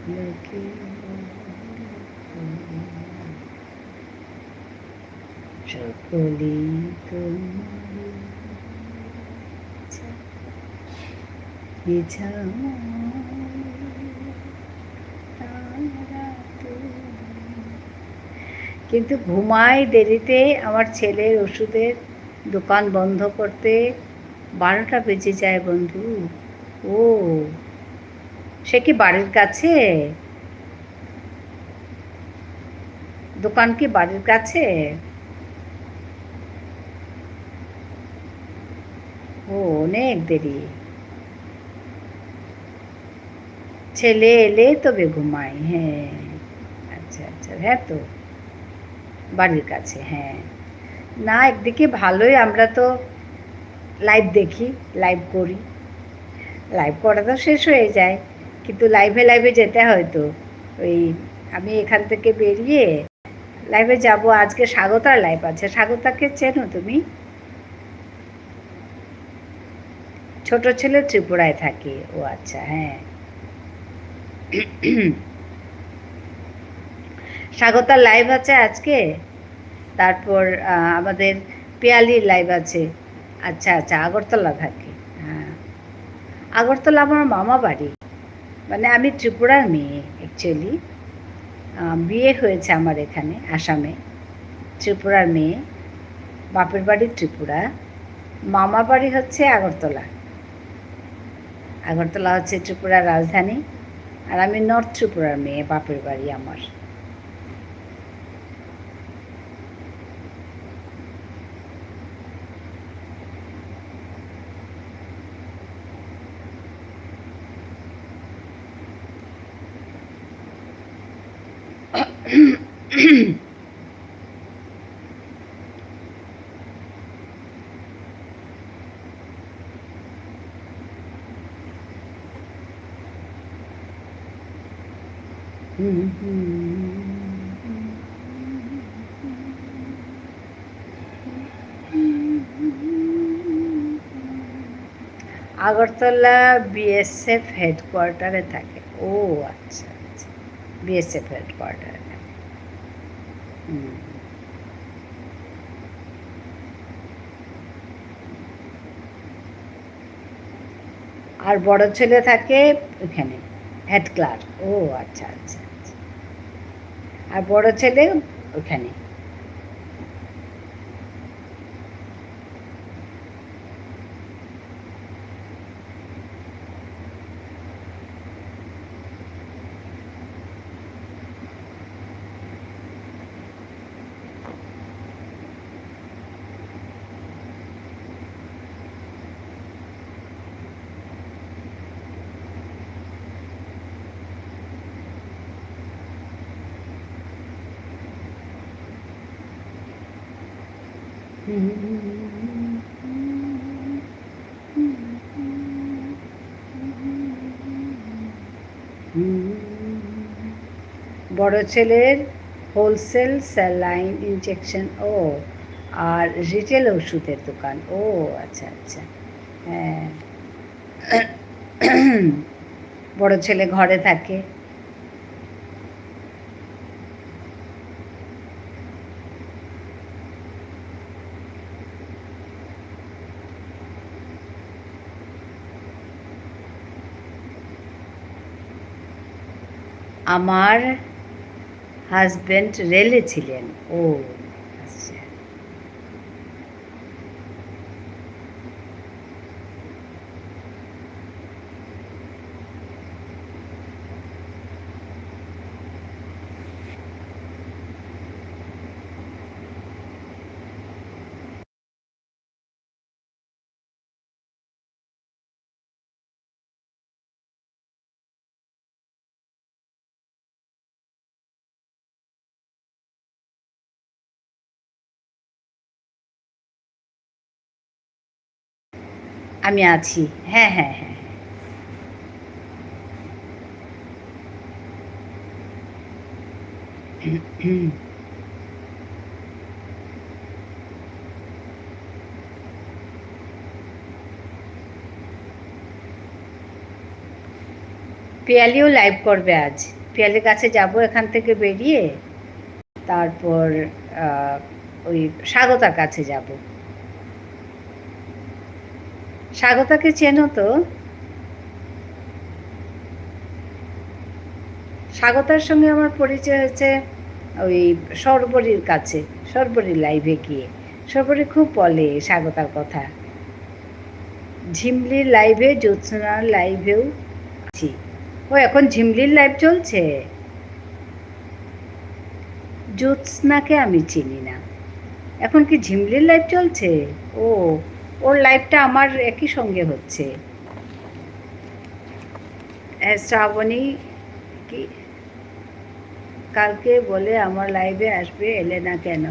লোকে সকলেই তোমার ইচ্ছা, ইচ্ছা মনে তারা তুমি। কিন্তু ঘুমাই দেরিতে, আমার ছেলের ওষুধের দোকান বন্ধ করতে বারোটা বেজে যায় বন্ধু। ও, সে কি বাড়ির কাছে? দোকান কি বাড়ির কাছে? ও, অনেক দেরি। ছেলে এলে তবে ঘুমাই, হ্যাঁ। আচ্ছা, আচ্ছা, হ্যাঁ তো, বাড়ির কাছে, হ্যাঁ। না, একদিকে ভালোই, আমরা তো live দেখি, live করি, live করা তো শেষ হয়ে যায়, কিন্তু live-এ, live-এ যেতে হয় তো। ওই আমি এখান থেকে বেরিয়ে live-এ যাব। আজকে স্বাগতার live আছে। স্বাগতাকে চেনো তুমি? ছোট ছেলে ত্রিপুরায় থাকে। ও আচ্ছা, হ্যাঁ। স্বাগতার live আছে আজকে। তারপর, আহ, আমাদের পিয়ালির live আছে। আচ্ছা, আচ্ছা, আগরতলা থাকে। হ্যাঁ। আগরতলা আমার মামা বাড়ি। মানে, আমি ত্রিপুরার মেয়ে, actually। আহ, বিয়ে হয়েছে আমার এখানে, আসামে। ত্রিপুরার মেয়ে, বাপের বাড়ি ত্রিপুরা, মামা বাড়ি হচ্ছে আগরতলা। আগরতলা হচ্ছে ত্রিপুরার রাজধানী। আর আমি North ত্রিপুরার মেয়ে, বাপের বাড়ি আমার। আগরতলা বিএসএফ headquarter-এ থাকে। ও আচ্ছা, আচ্ছা। বিএসএফ headquarter-এ থাকে। হুম। আর বড় ছেলে থাকে ওখানে, head clerk। ও আচ্ছা, আচ্ছা, আচ্ছা। আর বড় ছেলে ওখানে। বড় ছেলের হোলসেল স্যালাইন ইনজেকশন, ও, আর রিটেল ওষুধের দোকান। ও, আচ্ছা, আচ্ছা। হ্যাঁ। বড় ছেলে ঘরে থাকে। আমার হাজব্যান্ড রেলে ছিলেন। ও, আচ্ছা। আমি আছি। হ্যাঁ, হ্যাঁ, হ্যাঁ। পিয়ালিও লাইভ করবে আজ। পিয়ালির কাছে যাব এখান থেকে বেরিয়ে, তারপর, আহ, ওই স্বাগতার কাছে যাব। স্বাগতাকে চেনো তো? স্বাগতার সঙ্গে আমার পরিচয় হয়েছে ওই সর্বরীর কাছে, সর্বরী লাইভে গিয়ে। সর্বরী খুব বলে স্বাগতার কথা। ঝিমলির লাইভে, জ্যোৎস্নার লাইভেও আছি। ও, এখন ঝিমলির লাইভ চলছে? জ্যোৎস্নাকে আমি চিনি না। এখন কি ঝিমলির লাইভ চলছে? ও, ওর লাইভটা আমার একই সঙ্গে হচ্ছে। হ্যাঁ, শ্রাবণী কি কালকে বলে আমার লাইভে আসবে, এলে না কেন?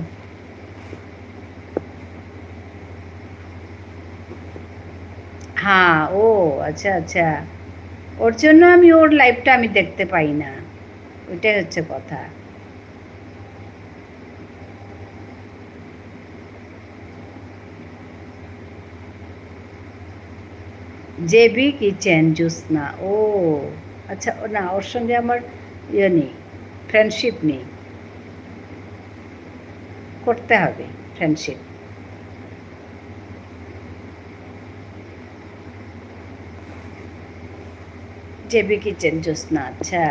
হ্যাঁ, ও, আচ্ছা, আচ্ছা। ওর জন্য আমি ওর লাইভটা আমি দেখতে পাই না। ওইটাই হচ্ছে কথা। জেবি কিচেন, জ্যোৎস্না। ও, আচ্ছা, ও না, ওর সঙ্গে আমার ইয়ে নেই, ফ্রেন্ডশিপ নেই। করতে হবে ফ্রেন্ডশিপ। জেবি কিচেন, জ্যোৎস্না, আচ্ছা।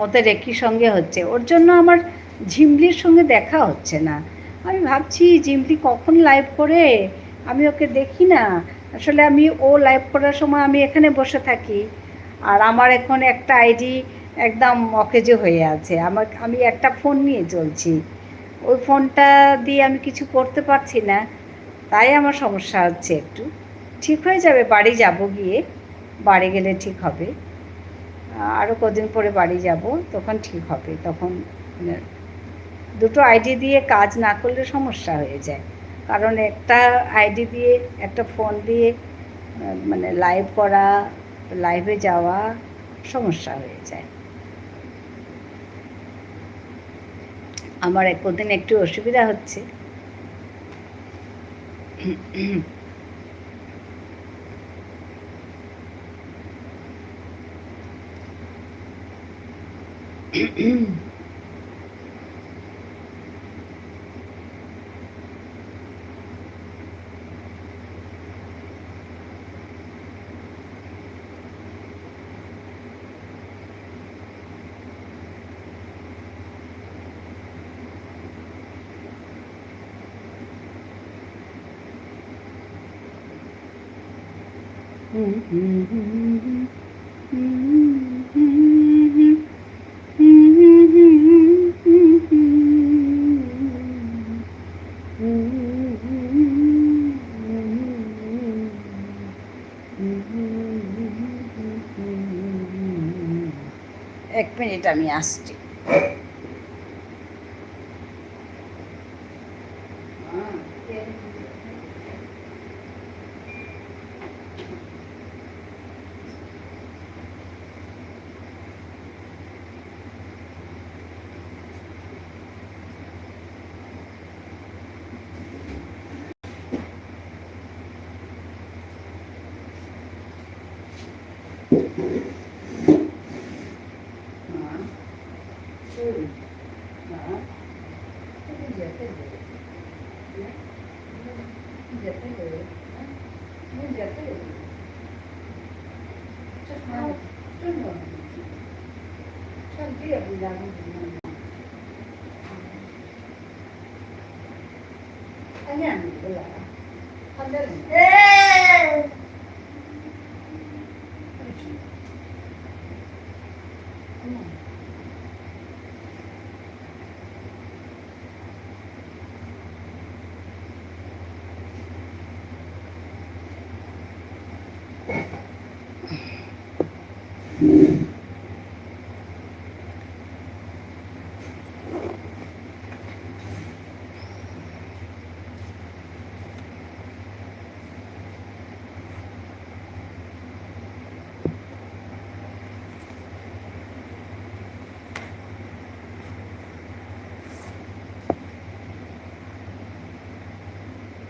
ওদের একই সঙ্গে হচ্ছে, ওর জন্য আমার ঝিমলির সঙ্গে দেখা হচ্ছে না। আমি ভাবছি, ঝিমলি কখন লাইভ করে, আমি ওকে দেখি না। আসলে আমি ও লাইভ করার সময় আমি এখানে বসে থাকি, আর আমার এখন একটা আইডি একদম অকেজো হয়ে আছে। আমার, আমি একটা ফোন নিয়ে চলছি, ওই ফোনটা দিয়ে আমি কিছু করতে পারছি না, তাই আমার সমস্যা হচ্ছে একটু। ঠিক হয়ে যাবে, বাড়ি যাব গিয়ে, বাড়ি গেলে ঠিক হবে। আরও কদিন পরে বাড়ি যাব, তখন ঠিক হবে। তখন, মানে, দুটো আইডি দিয়ে কাজ না করলে সমস্যা হয়ে যায়, কারণ একটা আইডি দিয়ে, একটা ফোন দিয়ে, আহ, মানে, লাইভ করা, লাইভে যাওয়া সমস্যা হয়ে যায়। আমার এক কদিন একটু অসুবিধা হচ্ছে। এটা আমি আসছি।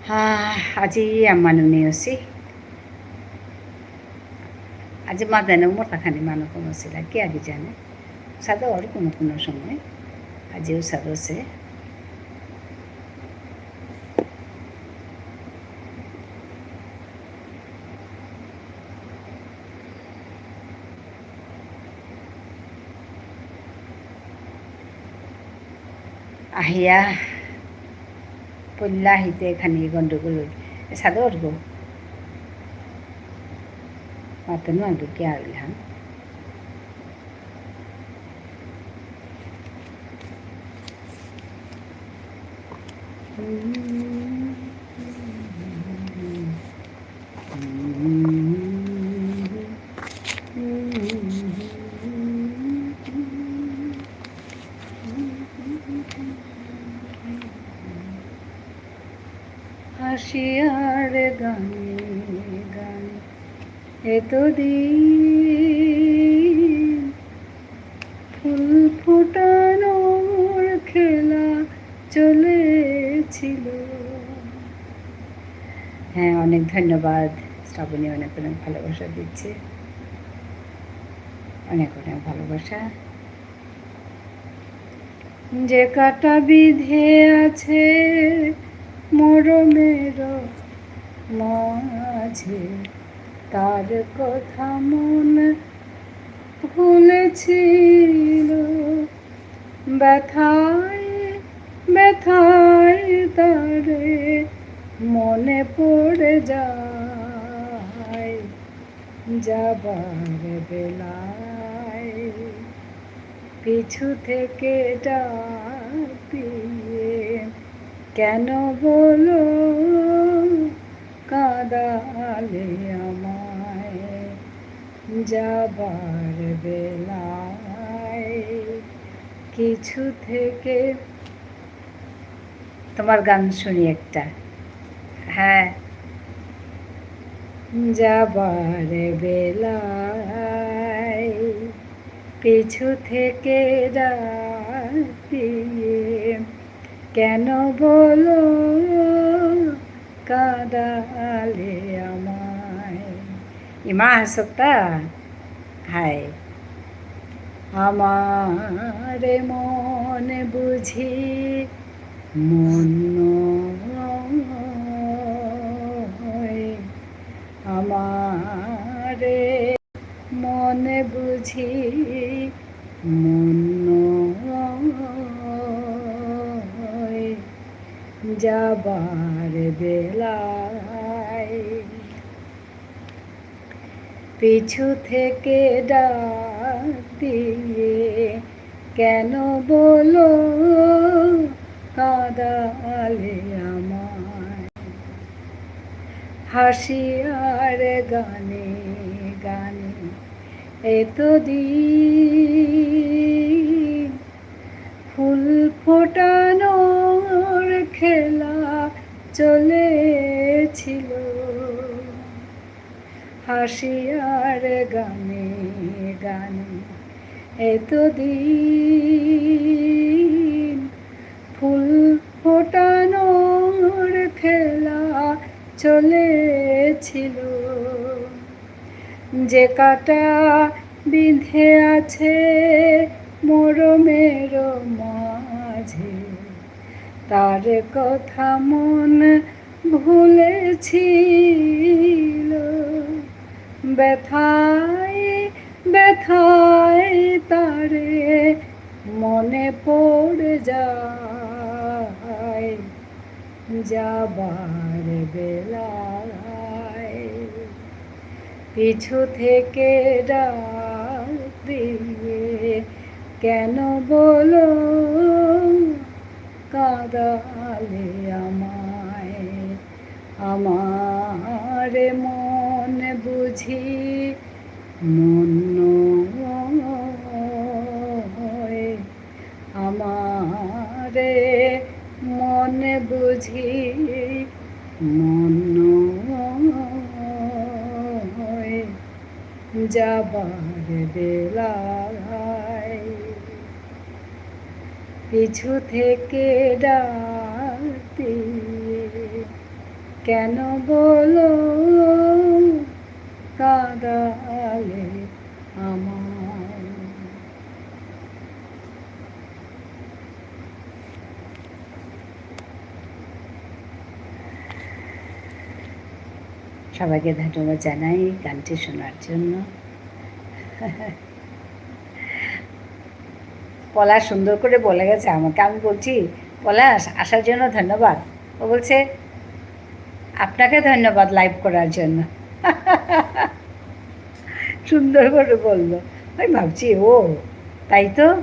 হা, আজি আমানুনি অসি। আজি মাদানে মোর তাখানি মানু কম আসিলা, কি আগে জানে। সাদা অর কোনো কোনো সময়। আজিও সাদা সে। আহিয়া পল্লা আহিতে খানি গন্ডগোল হই। এ সাদর গো। মাতে নুয়ারু কিয়া হইল হান। হাসিয়ার গানে গানে এতদিন ফুল ফোটানোর খেলা চলেছিল। হ্যাঁ, অনেক ধন্যবাদ শ্রাবণী, অনেক অনেক ভালোবাসা দিচ্ছে, অনেক অনেক ভালোবাসা। যে কাটা বিধে আছে মরমের মাঝে, তার কথা মন ভুলেছিল। ব্যথায় ব্যথায় তারে মনে পড়ে যায়। যাবার বেলায় পিছু থেকে ডাক দিয়ে, কেন বলো কাঁদালে আমায়? যাবার বেলায় কিছু থেকে তোমার গান শুনি একটা। হ্যাঁ। যাবার বেলায় পিছু থেকে ডাক দিয়ে, কেন বলো কাঁদালে আমায়? ইমা হাসতা। হায়। আমার মন বুঝি মন নয়। আমার মন বুঝি মন নয়। যাবার বেলায় পিছু থেকে ডাক দিয়ে, কেন বলো কাঁদালে আমায়? হাসি আর গানে গানে এতদিন ফুল ফোটানোর খেলা চলেছিল, হাসি আর গানে গানে এতদিন ফুল ফোটানোর খেলা চলেছিল। যে কাটা বিঁধে আছে মরমের মাঝে, তার কথা মন ভুলেছিল। ব্যথায় ব্যথায় তারে মনে পড়ে যায় যাবার বেলায়। পিছু থেকে ডাক দিয়ে কেন বলো কাঁদালে আমায়? আমার মন বুঝি মন নয়, আমার মন বুঝি মন নয়। যাবার বেলায় পিছু থেকে ডাক দিয়ে কেন বলো কাঁদালে আমায়। সবাইকে ধন্যবাদ জানাই গানটি শোনার জন্য। পলাশ সুন্দর করে বলে গেছে আমাকে, আমি বলছি, "পলাশ, আসার জন্য ধন্যবাদ।" ও বলছে, "আপনাকে ধন্যবাদ live করার জন্য।" সুন্দর করে বললো। আমি ভাবছি, "ও, তাই তো।"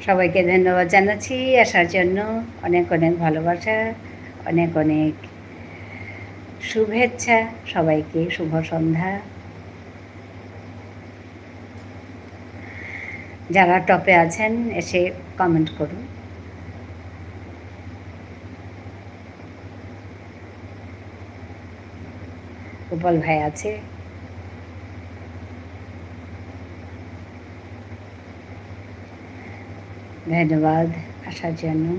সবাইকে ধন্যবাদ জানাচ্ছি আসার জন্য। অনেক অনেক ভালোবাসা, অনেক অনেক শুভেচ্ছা সবাইকে, শুভ সন্ধ্যা। যারা টপে আছেন, এসে comment করুন। গোপাল ভাই আছে। ধন্যবাদ আসার জন্য।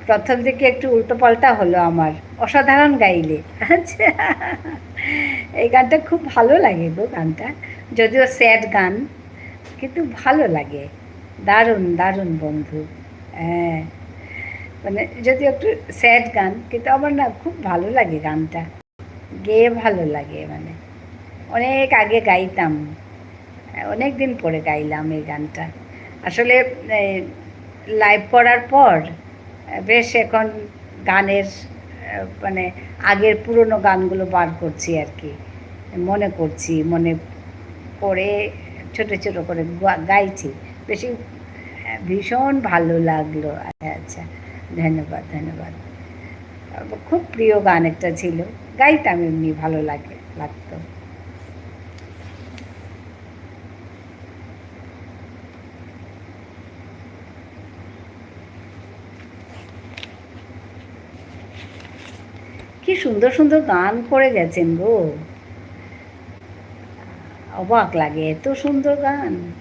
প্রথম দিকে একটু উল্টোপাল্টা হলো আমার, অসাধারণ গাইলে। আচ্ছা, এই গানটা খুব ভালো লাগে গো, গানটা যদিও sad গান, কিন্তু ভালো লাগে। দারুণ, দারুণ বন্ধু। হ্যাঁ, মানে যদিও একটু sad গান, কিন্তু আমার না খুব ভালো লাগে গানটা, গেয়ে ভালো লাগে। মানে অনেক আগে গাইতাম, অনেক দিন পরে গাইলাম এই গানটা। আসলে, এই, live করার পর, আহ, বেশ এখন গানের, আহ, মানে আগের পুরনো গানগুলো বার করছি আর কি, মনে করছি, মনে করে ছোট ছোট করে গা-, গাইছি। বেশি, আহ, ভীষণ ভালো লাগলো। আচ্ছা, আচ্ছা, ধন্যবাদ, ধন্যবাদ। খুব প্রিয় গান একটা ছিল, গাইতাম এমনি, ভালো লাগে, লাগতো। কি সুন্দর সুন্দর গান করে গেছেন গো, অবাক লাগে, এত সুন্দর গান।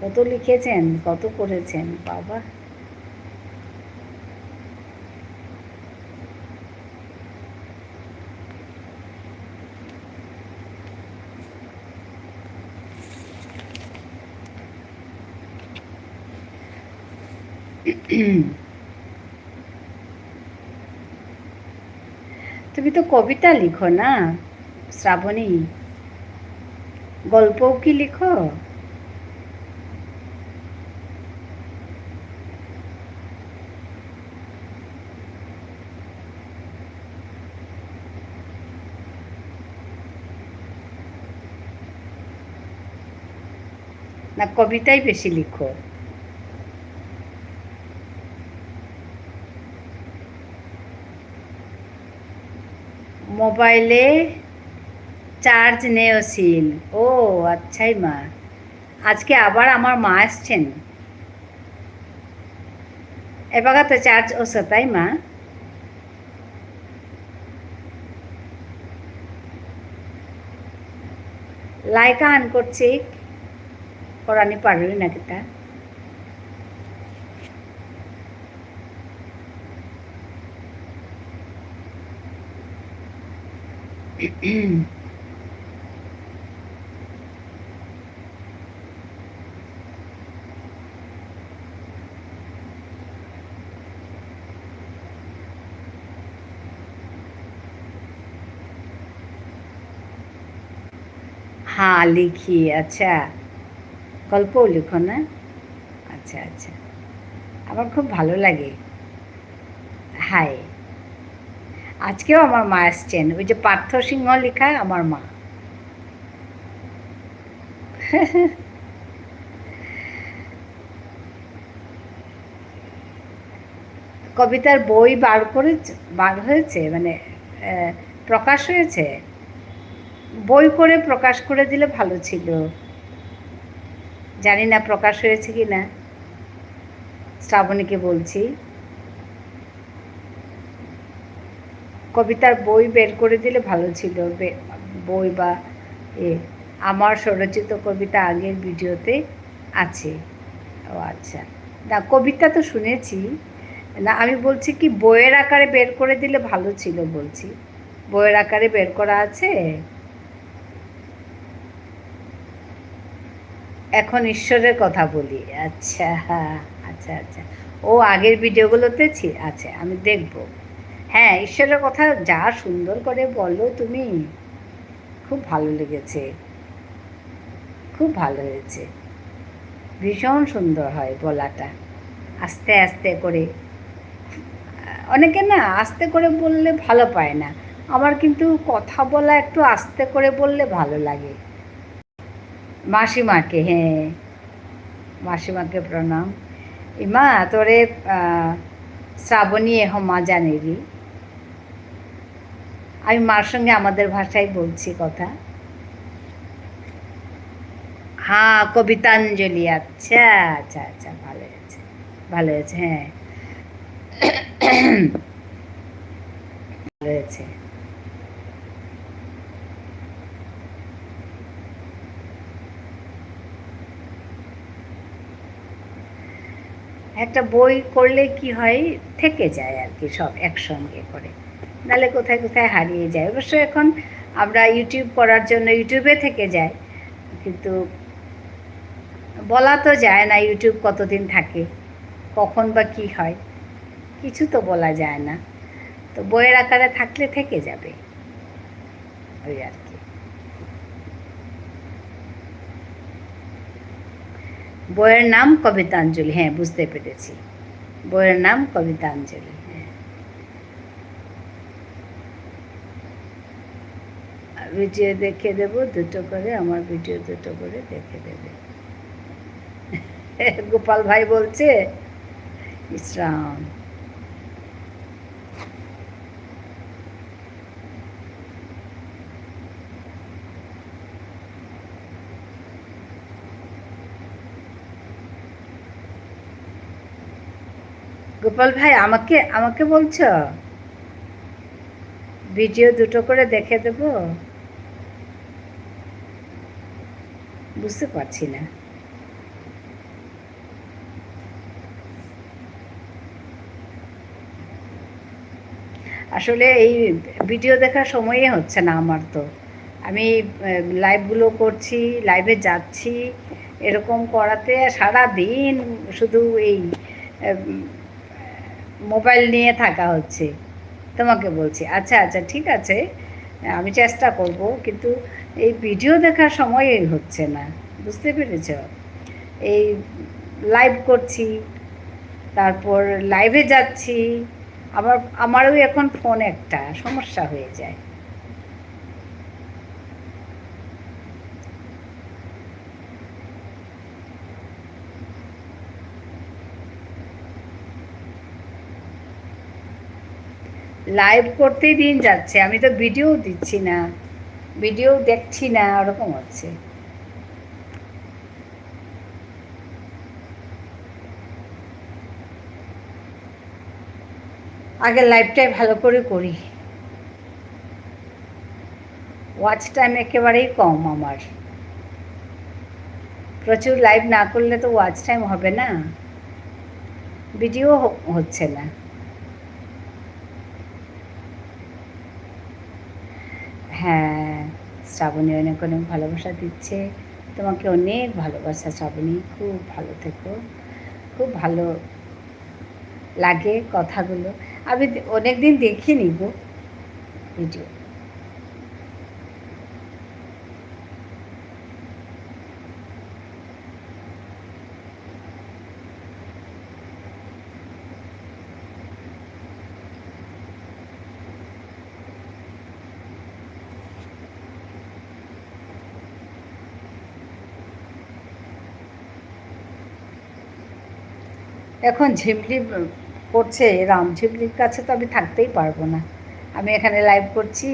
কত লিখেছেন, কত করেছেন, বাবা। তুমি তো কবিতা লিখো না, শ্রাবণী? গল্পও কি লিখো? না কবিতাই বেশি লিখো? মোবাইলে চার্জ নেই অসিল। ও, আচ্ছাই মা। আজকে আবার আমার মা আসছেন। এবাকা তো চার্জ অসে তাই মা? লাইক আন করছি, করানি পারুই না কিতা। হ্যাঁ, লিখি, আচ্ছা। গল্পও লিখো না? আচ্ছা, আচ্ছা। আমার খুব ভালো লাগে। হাই। আজকেও আমার মা আসছেন, ওই যে পার্থ সিংহ লেখা আমার মা। কবিতার বই বার করে, বার হয়েছে, মানে, আহ, প্রকাশ হয়েছে। বই করে প্রকাশ করে দিলে ভালো ছিল। জানি না প্রকাশ হয়েছে কি না। শ্রাবণীকে বলছি, কবিতার বই বের করে দিলে ভালো ছিল। বে-, বই বা এ, আমার স্বরচিত কবিতা আগের ভিডিওতে আছে। ও আচ্ছা। না, কবিতা তো শুনেছি। না, আমি বলছি কি বইয়ের আকারে বের করে দিলে ভালো ছিল বলছি। বইয়ের আকারে বের করা আছে? এখন ঈশ্বরের কথা বলি। আচ্ছা, আচ্ছা, আচ্ছা। ও আগের ভিডিওগুলোতে ছি-, আচ্ছা, আমি দেখব। হ্যাঁ, ঈশ্বরের কথা যা সুন্দর করে বলো তুমি। খুব ভালো লেগেছে। খুব ভালো হয়েছে। ভীষণ সুন্দর হয় বলাটা। আস্তে আস্তে করে। অনেকে না আস্তে করে বললে ভালো পায় না। আমার কিন্তু কথা বলা একটু আস্তে করে বললে ভালো লাগে। মাসিমাকে, হ্যাঁ, মাসিমাকে প্রণাম। ইমা, তোরে, আহ, শ্রাবণী এহ মা জানেরি। আমি মার সঙ্গে আমাদের ভাষায় বলছি কথা। হ্যাঁ, কবিতাঞ্জলি, আচ্ছা, আচ্ছা, আচ্ছা, ভালো হয়েছে, ভালো হয়েছে, হ্যাঁ। ভালো হয়েছে। একটা বই করলে কি হয়, থেকে যায় আর কি, সব একসঙ্গে করে, নালে কোথায় কোথায় হারিয়ে যায়। অবশ্য এখন আমরা YouTube করার জন্য YouTube-এ থেকে যায়, কিন্তু বলা তো যায় না YouTube কতদিন থাকে, কখন বা কি হয়, কিছু তো বলা যায় না। তো বইয়ের আকারে থাকলে থেকে যাবে, ওই আর কি। বইয়ের নাম কবিতাঞ্জলি, হ্যাঁ, বুঝতে পেরেছি, বইয়ের নাম কবিতাঞ্জলি, হ্যাঁ। ভিডিও দেখে দেবো দুটো করে, আমার ভিডিও দুটো করে দেখে দেবে। গোপাল ভাই বলছে, ইসরাম। গোপাল ভাই, আমাকে, আমাকে বলছো? ভিডিও দুটো করে দেখে দেবো? বুঝতে পারছি না। আসলে এই ভিডিও দেখার সময়ই হচ্ছে না আমার তো। আমি, আহ, লাইভগুলো করছি, লাইভে যাচ্ছি, এরকম করাতে সারা দিন শুধু এই, আহ, মোবাইল নিয়ে থাকা হচ্ছে। তোমাকে বলছি, আচ্ছা, আচ্ছা, ঠিক আছে, আমি চেষ্টা করব, কিন্তু এই ভিডিও দেখার সময়ই হচ্ছে না, বুঝতে পেরেছো? এই লাইভ করছি, তারপর লাইভে যাচ্ছি, আবার আমারও এখন ফোন একটা সমস্যা হয়ে যায়। লাইভ করতেই দিন যাচ্ছে, আমি তো ভিডিও দিচ্ছি না, ভিডিও দেখছি না, ওরকম হচ্ছে। আগে লাইভটাই ভালো করে করি। ওয়াচ টাইম একেবারেই কম আমার। প্রচুর লাইভ না করলে তো ওয়াচ টাইম হবে না, ভিডিও হ-, হচ্ছে না। হ্যাঁ, শ্রাবণী অনেক অনেক ভালোবাসা দিচ্ছে। তোমাকে অনেক ভালোবাসা শ্রাবণী, খুব ভালো থেকো। খুব ভালো লাগে কথাগুলো। আমি দে-, অনেকদিন দেখিনি গো ভিডিও। এখন ঝিমলি করছে, রাম ঝিমলির কাছে তো আমি থাকতেই পারবো না। আমি এখানে লাইভ করছি,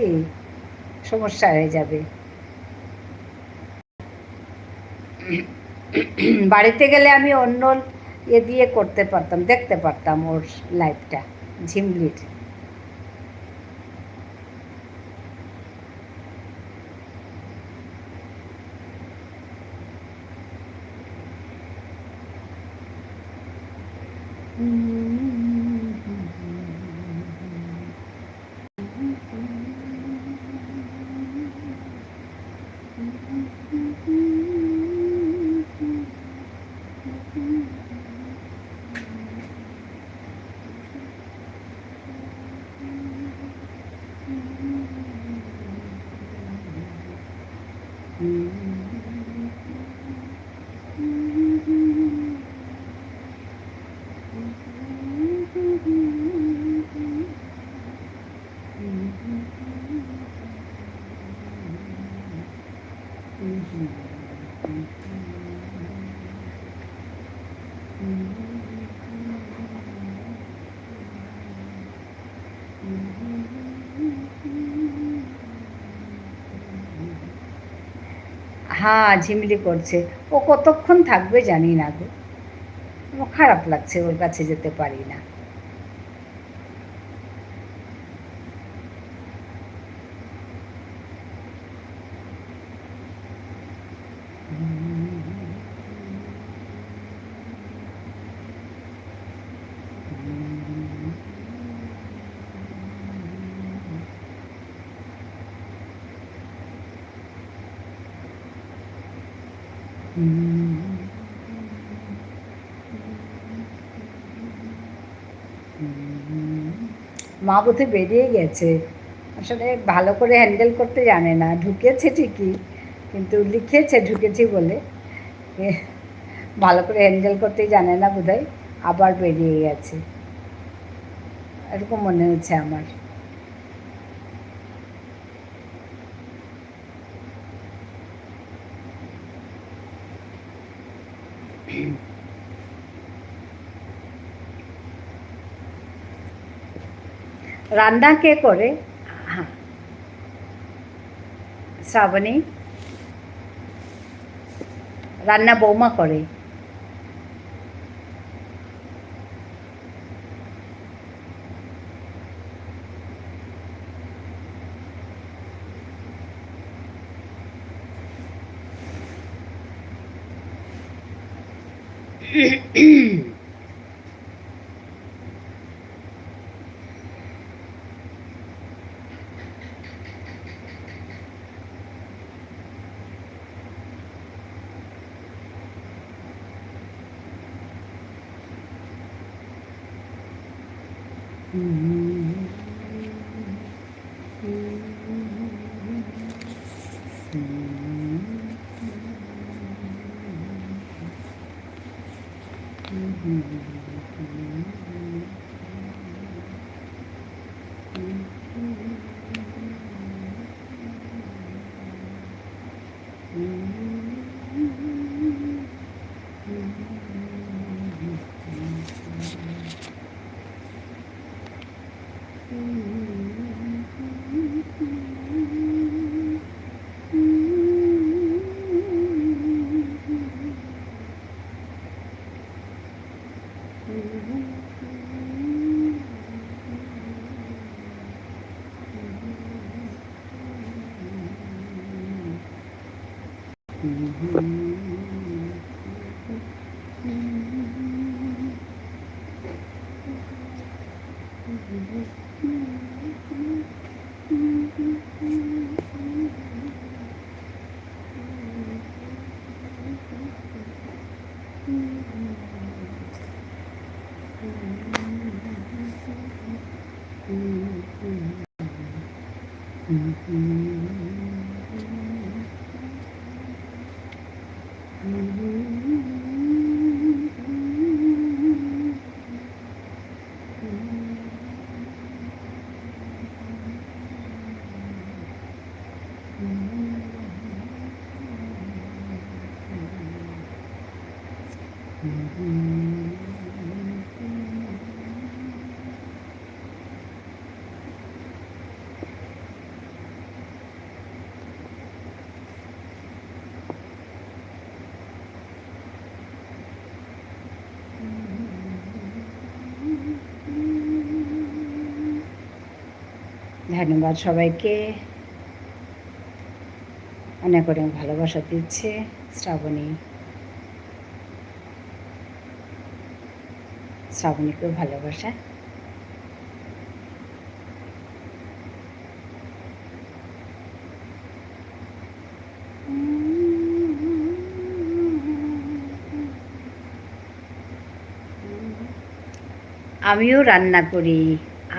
সমস্যা হয়ে যাবে। বাড়িতে গেলে আমি অন্য ইয়ে দিয়ে করতে পারতাম, দেখতে পারতাম ওর লাইভটা, ঝিমলির। হ্যাঁ, ঝিমলি করছে। ও কতক্ষণ থাকবে জানি না গো। আমার খারাপ লাগছে, ওর কাছে যেতে পারি না। মা বোধহয় বেরিয়ে গেছে, আসলে ভালো করে হ্যান্ডেল করতে জানে না। ঢুকেছে ঠিকই, কিন্তু লিখেছে ঢুকেছি বলে, এ, ভালো করে হ্যান্ডেল করতে জানে না বোধহয়, আবার বেরিয়ে গেছে, এরকম মনে হচ্ছে আমার। রান্না কে করে? হ্যাঁ, শ্রাবণী, রান্না বৌমা করে। ধন্যবাদ সবাইকে। অনেক অনেক ভালোবাসা দিচ্ছে শ্রাবণী। শ্রাবণীকেও ভালোবাসা। আমিও রান্না করি,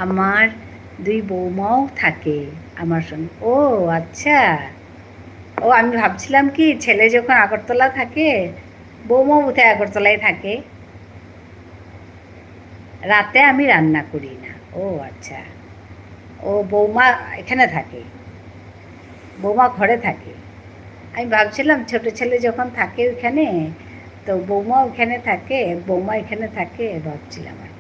আমার দুই বৌমাও থাকে আমার সঙ্গে। ও আচ্ছা, ও আমি ভাবছিলাম কি ছেলে যখন আগরতলা থাকে, বৌমাও বোধহয় আগরতলায় থাকে। রাতে আমি রান্না করি না। ও আচ্ছা, ও বৌমা এখানে থাকে, বৌমা ঘরে থাকে। আমি ভাবছিলাম ছোট ছেলে যখন থাকে ওইখানে, তো বৌমা ওখানে থাকে, বৌমা এখানে থাকে, ভাবছিলাম আর কি।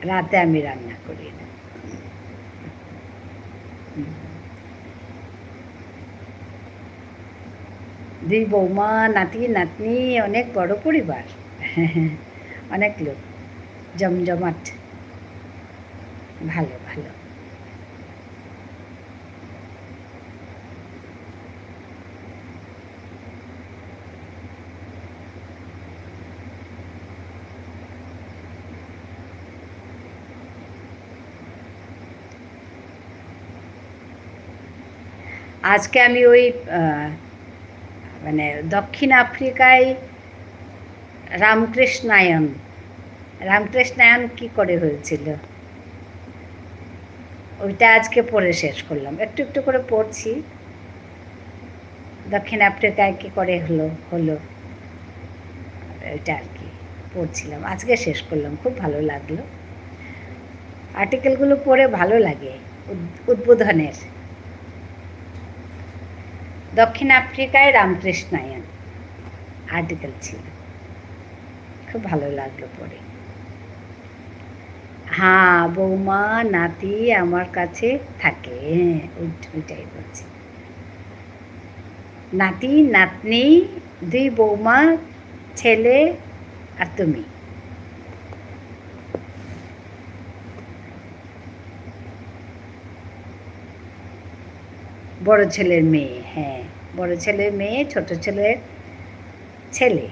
রাতে আমি রান্না করি না। হুম। দুই বৌমা, নাতি, নাতনি, অনেক বড় পরিবার। অনেক লোক, জমজমাট। ভালো, ভালো। আজকে আমি ওই, আহ, মানে, দক্ষিণ আফ্রিকায় রামকৃষ্ণায়ন, রামকৃষ্ণায়ন কি করে হয়েছিল, ওইটা আজকে পড়ে শেষ করলাম। একটু একটু করে পড়ছি। দক্ষিণ আফ্রিকায় কি করে হলো, হলো, এটা আর কি পড়ছিলাম। আজকে শেষ করলাম, খুব ভালো লাগলো। আর্টিকেলগুলো পড়ে ভালো লাগে, উদ-, উদ্বোধনের। দক্ষিণ আফ্রিকায় রামকৃষ্ণায়ন আর্টিকেল ছিল, খুব ভালো লাগলো পড়ে। হ্যাঁ, বৌমা, নাতি আমার কাছে থাকে। হ্যাঁ, ওই, ওইটাই বলছি। নাতি, নাতনি, দুই বৌমা, ছেলে আর তুমি। বড় ছেলের মেয়ে, হ্যাঁ, বড় ছেলের মেয়ে, ছোট ছেলের ছেলে।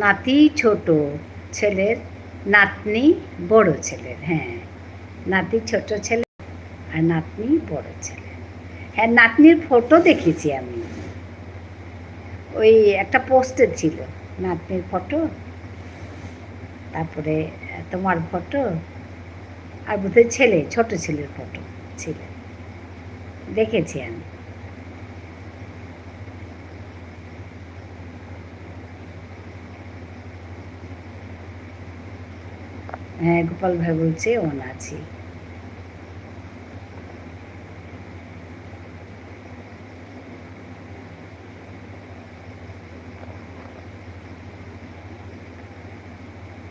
নাতি ছোট ছেলের, নাতনি বড় ছেলের। হ্যাঁ, নাতি ছোট ছেলে আর নাতনি বড় ছেলে। হ্যাঁ, নাতনির ফটো দেখেছি আমি, ওই একটা পোস্টে ছিল নাতনির ফটো, তারপরে তোমার ফটো, আর বোধহয় ছেলে, ছোট ছেলের ফটো ছিল, দেখেছি আমি। হ্যাঁ, গোপাল ভাই বলছে, "On আছি।"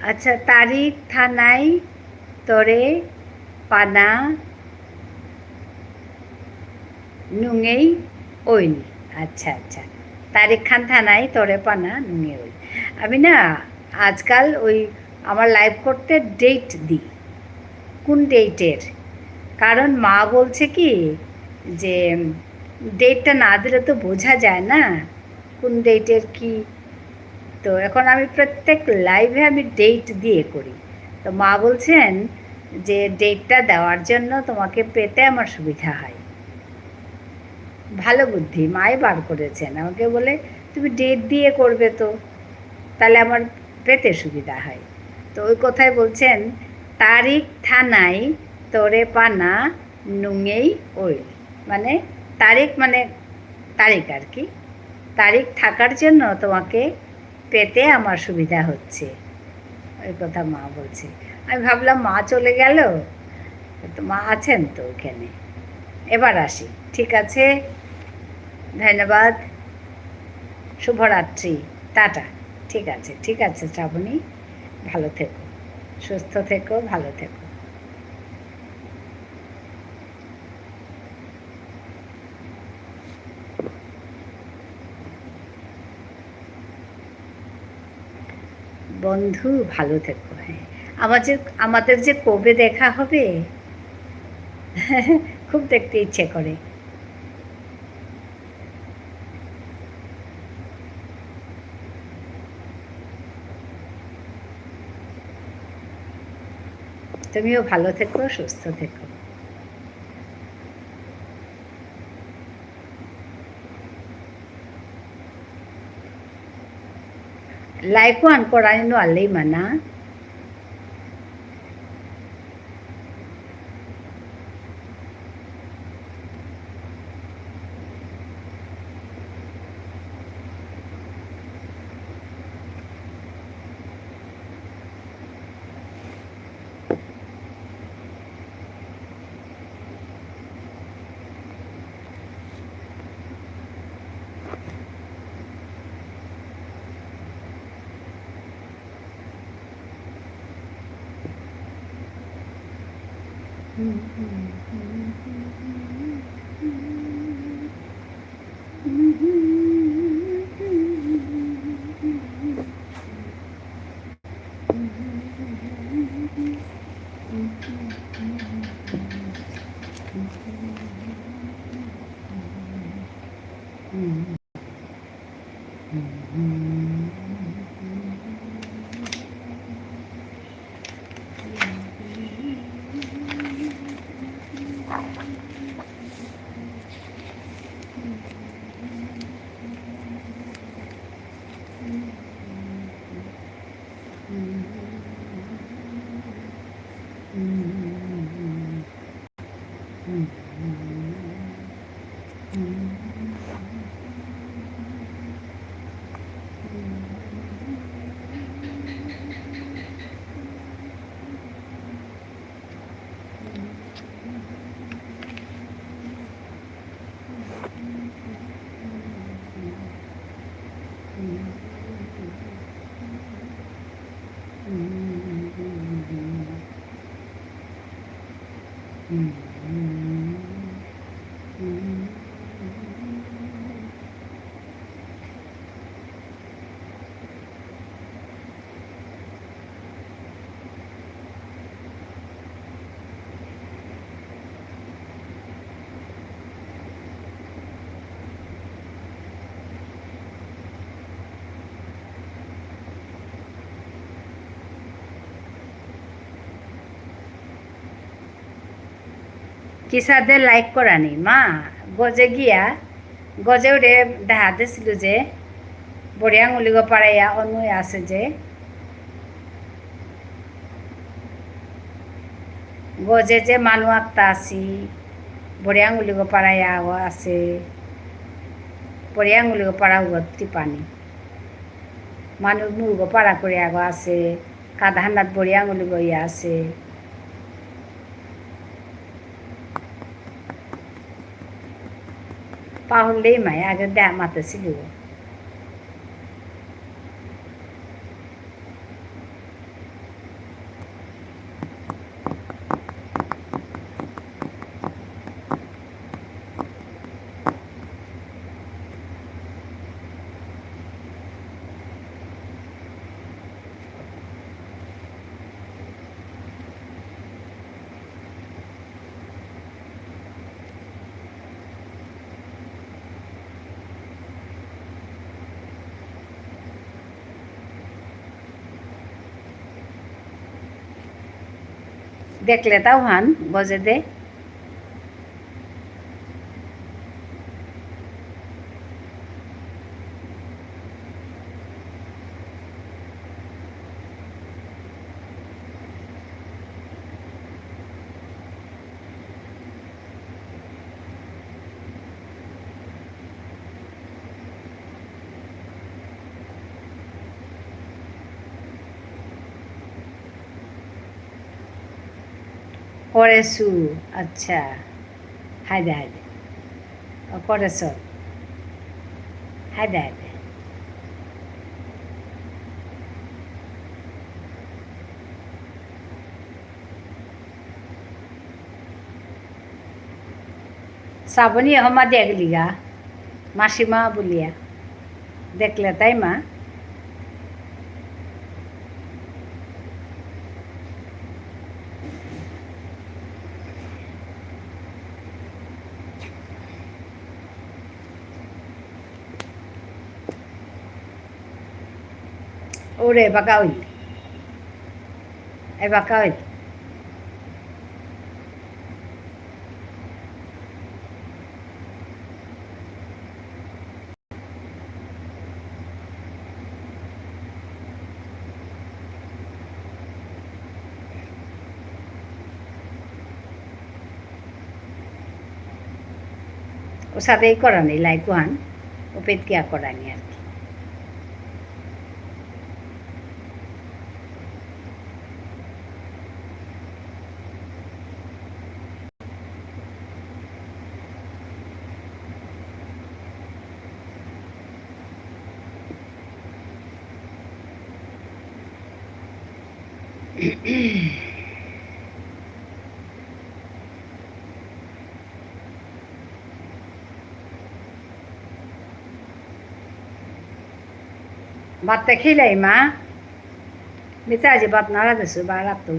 আচ্ছা, তারিখ থানাই তরে পানা নুঙেই অইল। আচ্ছা, আচ্ছা। তারিখ খান থানাই তরে পানা নুঙেই অইল। আমি না আজকাল ওই আমার live করতে date দিই, কোন date-এর। কারণ মা বলছে কি যে dateটা না দিলে তো বোঝা যায় না কোন date-এর কি। তো এখন আমি প্রত্যেক live-এ আমি date দিয়ে করি। তো মা বলছেন যে dateটা দেওয়ার জন্য তোমাকে পেতে আমার সুবিধা হয়। ভালো বুদ্ধি, মাই বার করেছেন। আমাকে বলে, "তুমি date দিয়ে করবে তো, তাহলে আমার পেতে সুবিধা হয়।" তো ওই কথাই বলছেন, "তারিখ থানাই তরে পানা নুঙেই অইল।" মানে তারিখ মানে তারিখ আর কি। তারিখ থাকার জন্য তোমাকে পেতে আমার সুবিধা হচ্ছে। ওই কথা মা বলছে। আমি ভাবলাম মা চলে গেল, তো মা আছেন তো ওখানে। এবার আসি, ঠিক আছে? ধন্যবাদ, শুভরাত্রি, টাটা। ঠিক আছে, ঠিক আছে শ্রাবণী, ভালো থেকো, সুস্থ থেকো, ভালো থেকো। বন্ধু, ভালো থেকো। হ্যাঁ, আমার যে, আমাদের যে কবে দেখা হবে, খুব দেখতে ইচ্ছে করে। তুমিও ভালো থেকো, সুস্থ থেকো। Live ওহান করানি নুয়ারলে ইমানা। কিসাদে like করানি? মা, গজে গিয়া, গজে ওরে দেহা দেসিলু যে, বড়ি আঙুলিগ পাড়াইয়া অনু আসে যে, গজে যে মানু আক্তা আসি, বড়ি আঙুলিগ পাড়াইয়া আগ আসে, বড়ি আঙুলিগ পাড়া উগ টিপানি। মানু মুগ পাড়া করে আগ আসে, কাদাহানাত বড়ি আঙুলি গইয়া আছে। পাহুরলেই মাই, আগে দে মাতেসিলু। দেখলে তাও হান, গজে দে। করেসু, আচ্ছা। হায়দে, হায়দে। ও, করেসু। হায়দে, হায়দে। শ্রাবণী হমা দেখলিগা, মাসিমা বুলিয়া। দেখলে তাই মা? ওরে বাকা হইল। এবাকা হইল। ও সাথেই করানি, লাইক ওয়ান, ওপেত কিয়া করানি আর কি। ভাত তে খিলাই মা? মিতা আজি ভাত নারা দেসু, বারাত তো।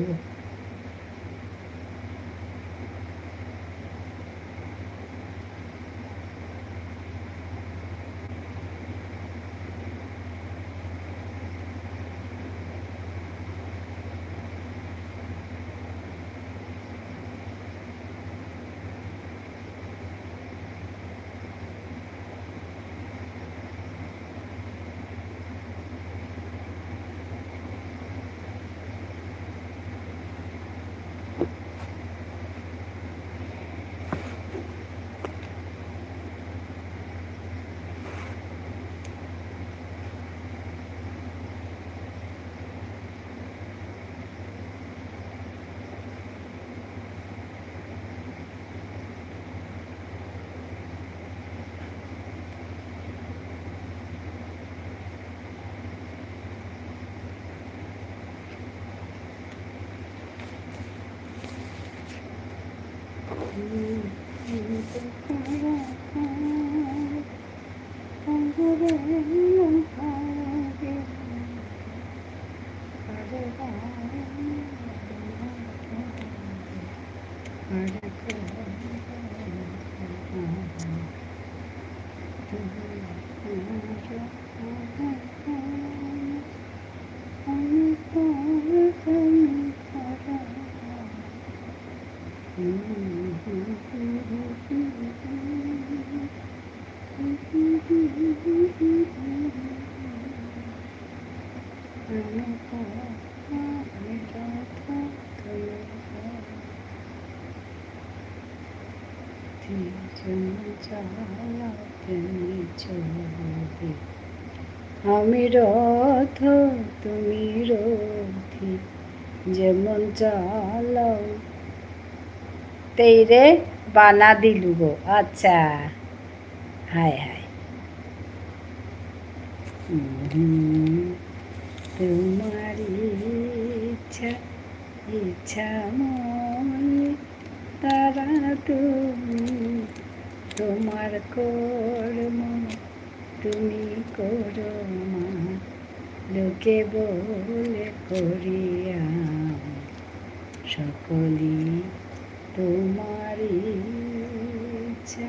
আমি রথ, তুমি রথ, যেমন চালাও। তেইরে বানা দিলু গো। আচ্ছা। হায় হায়। হুম, তোমার ইচ্ছা, ইচ্ছা ময় তারা তুমি, তোমার কর্ম তুমি করো মা, লোকে বলে করিয়া সকলই তোমার ইচ্ছা।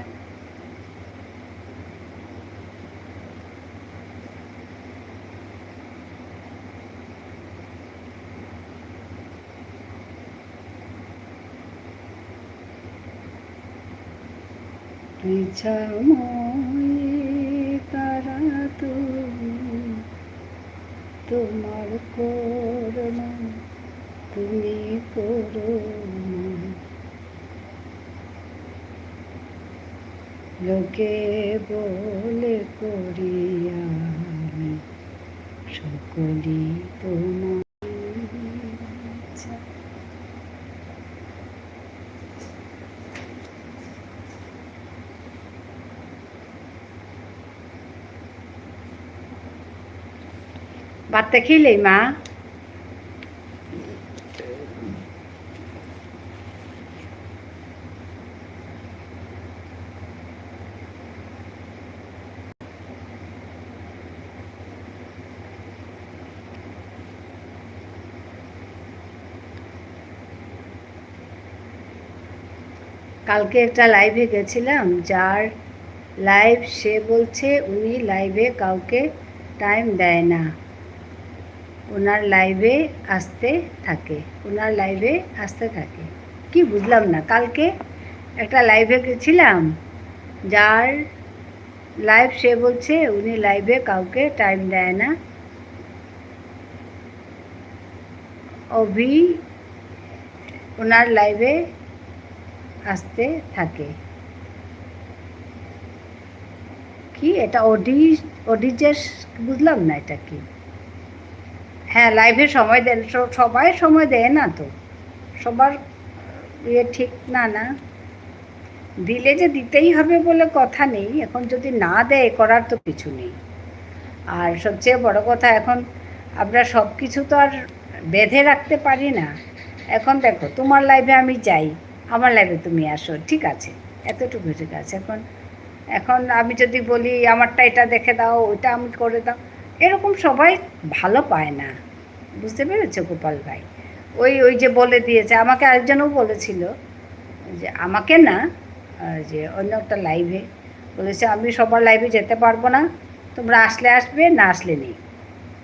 ইচ্ছাময়ী তারা তুমি, তোমার করুণা তুমি করো মা। লোকে বলে করি আমি সকলই তোমার ইচ্ছা। ভাত খেলেই মা? কালকে একটা live-এ গেছিলাম, যার live সে বলছে উনি live-এ কাউকে time দেয় না, ওনার live-এ আসতে থাকে, ওনার live-এ আসতে থাকে। কি বুঝলাম না, কালকে একটা live-এ গেছিলাম, যার live সে বলছে উনি live-এ কাউকে time দেয় না। অভি ওনার live-এ আসতে থাকে। কি এটা অডি-, অডিজেস? বুঝলাম না এটা কি। হ্যাঁ, live-এ সময় দেন, স-, সবাই সময় দেয় না তো, সবার ইয়ে ঠিক না, না। দিলে যে দিতেই হবে বলে কথা নেই, এখন যদি না দেয়, করার তো কিছু নেই। আর সবচেয়ে বড় কথা, এখন আমরা সব কিছু তো আর বেঁধে রাখতে পারি না। এখন দেখো, তোমার live-এ আমি যাই, আমার live-এ তুমি আসো, ঠিক আছে, এতটুকু ঠিক আছে। এখন, এখন আমি যদি বলি, "আমারটা এটা দেখে দাও, ওইটা আমি করে দাও", এরকম সবাই ভালো পায় না। বুঝতে পেরেছো গোপাল ভাই? ওই, ওই যে বলে দিয়েছে, আমাকে আরেকজনও বলেছিল, যে আমাকে না, আহ, যে অন্য একটা live-এ বলেছে, "আমি সবার live-এ যেতে পারবো না, তোমরা আসলে আসবে, না আসলে নেই",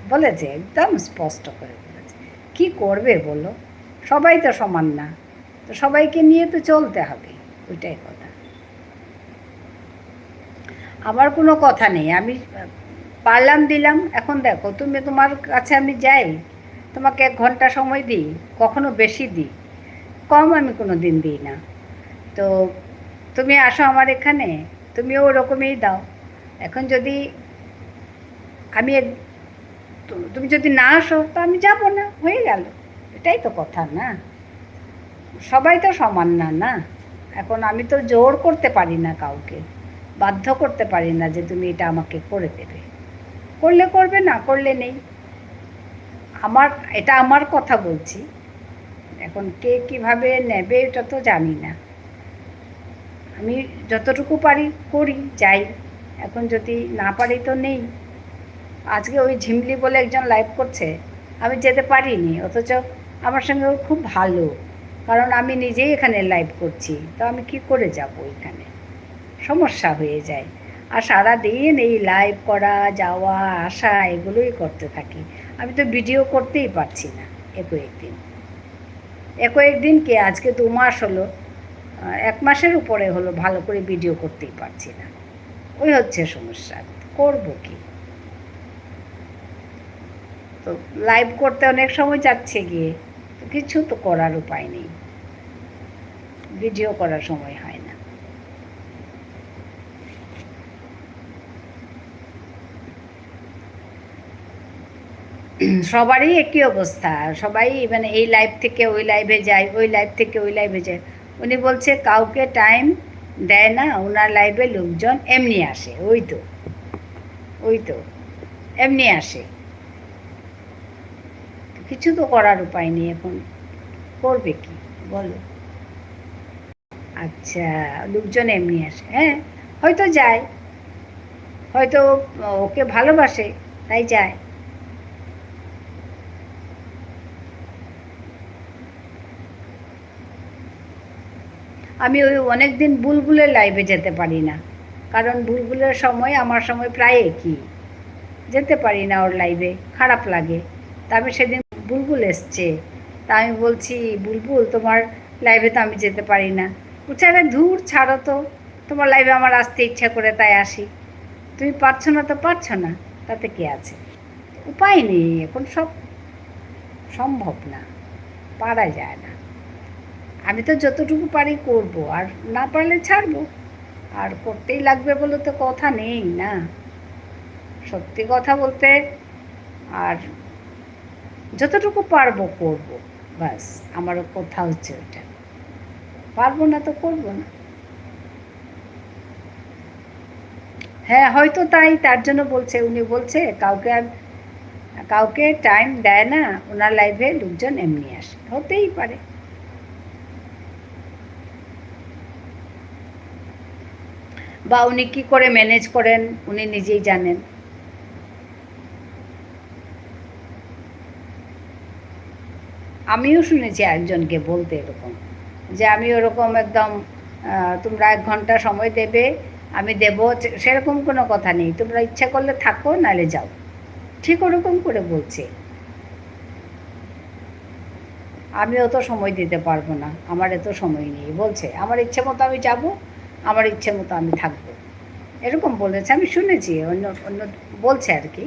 বলেছে, একদম স্পষ্ট করে বলেছে। কি করবে বলো, সবাই তো সমান না, তো সবাইকে নিয়ে তো চলতে হবে, ওইটাই কথা। আমার কোনো কথা নেই, আমি পারলাম দিলাম। এখন দেখো, তুমি, তোমার কাছে আমি যাই, তোমাকে এক ঘন্টা সময় দিই, কখনো বেশি দিই, কম আমি কোনো দিন দিই না। তো তুমি আসো আমার এখানে, তুমিও ওরকমই দাও। এখন যদি আমি এক-, তু-, তুমি যদি না আসো, তো আমি যাব না, হয়ে গেল। এটাই তো কথা, না? সবাই তো সমান না, না? এখন আমি তো জোর করতে পারি না কাউকে, বাধ্য করতে পারি না যে তুমি এটা আমাকে করে দেবে। করলে করবে, না করলে নেই। আমার, এটা আমার কথা বলছি। এখন কে কিভাবে নেবে, এটা তো জানি না। আমি যতটুকু পারি করি, যাই। এখন যদি না পারি তো নেই। আজকে ওই ঝিমলি বলে একজন live করছে, আমি যেতে পারিনি, অথচ আমার সঙ্গে ওর খুব ভালো, কারণ আমি নিজেই এখানে live করছি, তো আমি কি করে যাব ওইখানে? সমস্যা হয়ে যায়। আর সারা দিন এই live করা, যাওয়া, আসা, এগুলোই করতে থাকি। আমি তো video করতেই পারছি না এ কয়েকদিন। এ কয়েকদিন কি, আজকে দু মাস হলো, আহ, এক মাসের উপরে হলো, ভালো করে video করতেই পারছি না। ওই হচ্ছে সমস্যা, করব কি? তো live করতে অনেক সময় যাচ্ছে গিয়ে, তো কিছু তো করার উপায় নেই, video করার সময় হয় না। সবারই একই অবস্থা, সবাই মানে এই লাইভ থেকে ওই লাইভে যায়, ওই লাইভ থেকে ওই লাইভে যায়। উনি বলছে কাউকে টাইম দেয় না, ওনার লাইভে লোকজন এমনি আসে, ওই তো, ওই তো, এমনি আসে। কিছু তো করার উপায় নেই এখন, করবে কি বলো? আচ্ছা, লোকজন এমনি আসে, হ্যাঁ, হয়তো যায়, হয়তো ওকে ভালোবাসে, তাই যায়। আমি ওই অনেকদিন বুলবুলের লাইভে যেতে পারি না, কারণ বুলবুলের সময় আমার সময় প্রায় একই, যেতে পারি না ওর লাইভে, খারাপ লাগে। তা আমি সেদিন বুলবুল এসছে, তা আমি বলছি, "বুলবুল, তোমার লাইভে তো আমি যেতে পারি না।" বলছে, "আরে ধুর, ছাড়ো তো, তোমার লাইভে আমার আসতে ইচ্ছা করে তাই আসি, তুমি পারছো না তো পারছো না, তাতে কি আছে?" উপায় নেই, এখন সব সম্ভব না, পারা যায় না। আমি তো যতটুকু পারি করব, আর না পারলে ছাড়বো। আর করতেই লাগবে বলে তো কথা নেই না। সত্যি কথা বলতে, আর যতটুকু পারবো করব, ব্যাস, আমার কথা হচ্ছে ওটা। পারবো না তো করবো না। হ্যাঁ, হয়তো তাই, তার জন্য বলছে, উনি বলছে কাউকে আর, কাউকে টাইম দেয় না, ওনার লাইভে লোকজন এমনি আসে, হতেই পারে। বা উনি কি করে ম্যানেজ করেন, উনি নিজেই জানেন। আমিও শুনেছি একজনকে বলতে এরকম, যে আমি ওরকম একদম, আহ, "তোমরা এক ঘন্টা সময় দেবে, আমি দেব, সে-, সেরকম কোনো কথা নেই, তোমরা ইচ্ছা করলে থাকো, নাহলে যাও।" ঠিক ওরকম করে বলছে। "আমি অত সময় দিতে পারবো না, আমার এত সময় নেই," বলছে। "আমার ইচ্ছে মতো আমি যাব, আমার ইচ্ছে মতো আমি থাকবো।" এরকম বলেছে, আমি শুনেছি, অন্য, অন্য বলছে আর কি।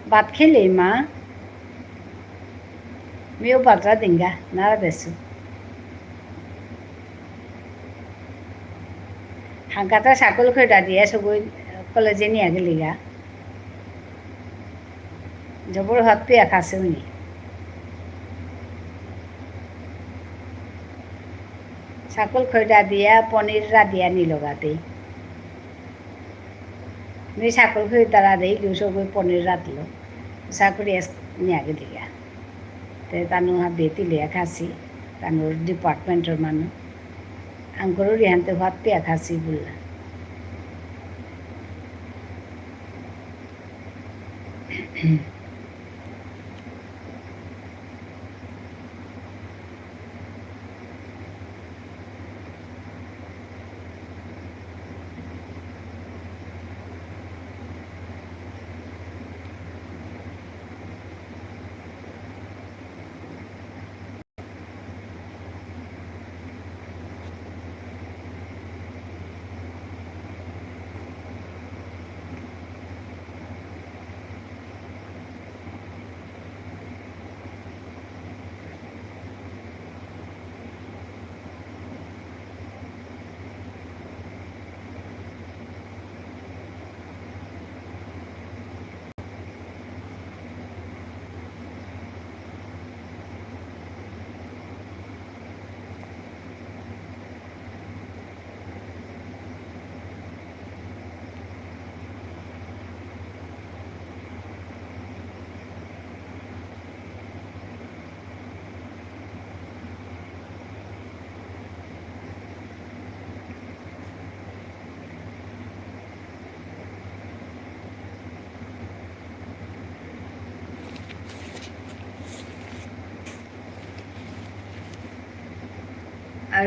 ভাত খেলে মা? মিও ভাতরা দিঙ্গা, নারা দেসু। হাঙ্কাতা সাকল খৈরা দিয়া সবই কলেজে নিয়া গেলিগা। জবর হাত পিয়া খাসে উনি। সাকল খৈরা দিয়া, পনির রাধিয়া নিলগাতে। মি সাকল খৈতারা দেই, লু সবই পনির রাতলো। সাকরি এস নিয়া গেলিগা। তে তানু হাবি তিলিয়া খাসি, তানুর ডিপার্টমেন্টর মানু। আঙ্করও রিহান্তে হাত পিয়া খাসি বুললা।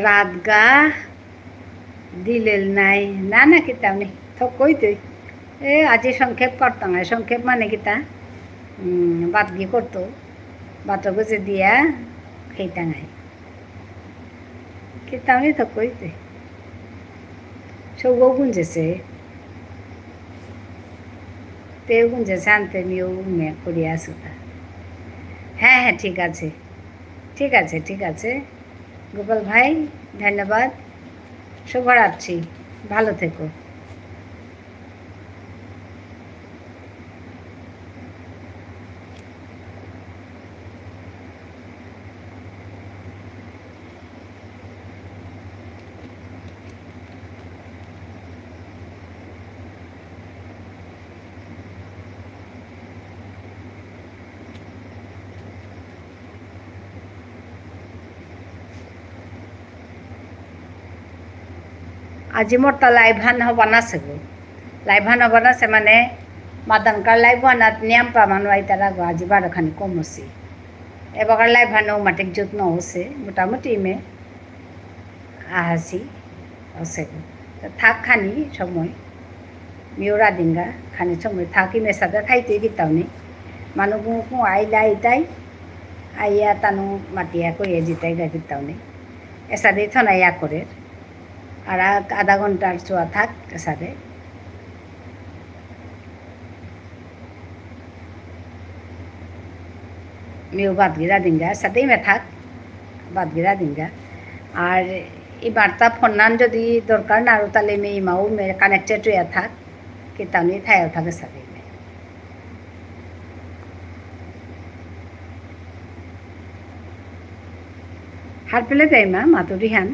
রাতগা দিলেল নাই। না, না, কিতাও নেই। থকই তুই। এ, আজি সংক্ষেপ করতাম, আর সংক্ষেপ মানে কিতা? উম, ভাত গি করতো। ভাত গজে দিয়া খেতাম আই। কিতাও নেই থকই তুই। সৌগ গুঞ্জেছে। তেও গুঞ্জেছে আনতে মিও মে করিয়া আসুতা। হ্যাঁ, হ্যাঁ, ঠিক আছে। ঠিক আছে, ঠিক আছে। গোপাল ভাই, ধন্যবাদ। শুভরাত্রি। ভালো থেকো। আজি মোর তা live হান হবা নাসে গো। Live হান হবা নাসে মানে, মাদানকার live হানাত নিয়াম পা মানু আইতারা গো, আজি বারো খানি কম হসি। এবাকার live হান ও মাটিক জুত ন হসে, মোটামুটি মে আহাসি, হসে গো। তো থাক খানি সময়। মিউরা দিঙ্গা, খানি সময় থাকি মেসাদে থাইতে কিতাও নেই। মানু কু কু আইলা আইতাই, আইয়া তানু মাতিয়া কইয়া জিতাই গা কিতাও নেই। এসাদে থনা ইয়া করে। আর আ-, আধা ঘন্টার চুয়া থাক, এসাদে। মিউ বাদ গিরা দিঙ্গা, সাথেই মে থাক, বাদ গিরা দিঙ্গা। আর এই বার্তা ফোনান যদি দরকার না, আর তাহলে মে ইমাও মে connected হইয়া থাক, কিতাও নেই থাইও থাকে সাথেই মে। হার পেলে দেয় মা, মাতুরি হান।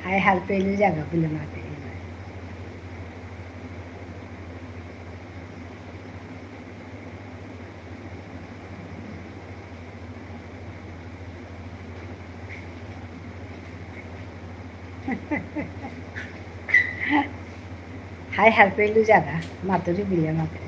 হাই হারপেইলু জাগা বুলে মাতে। হাই হারপেইলু জাগা, মাতুরি বুলে মাতে।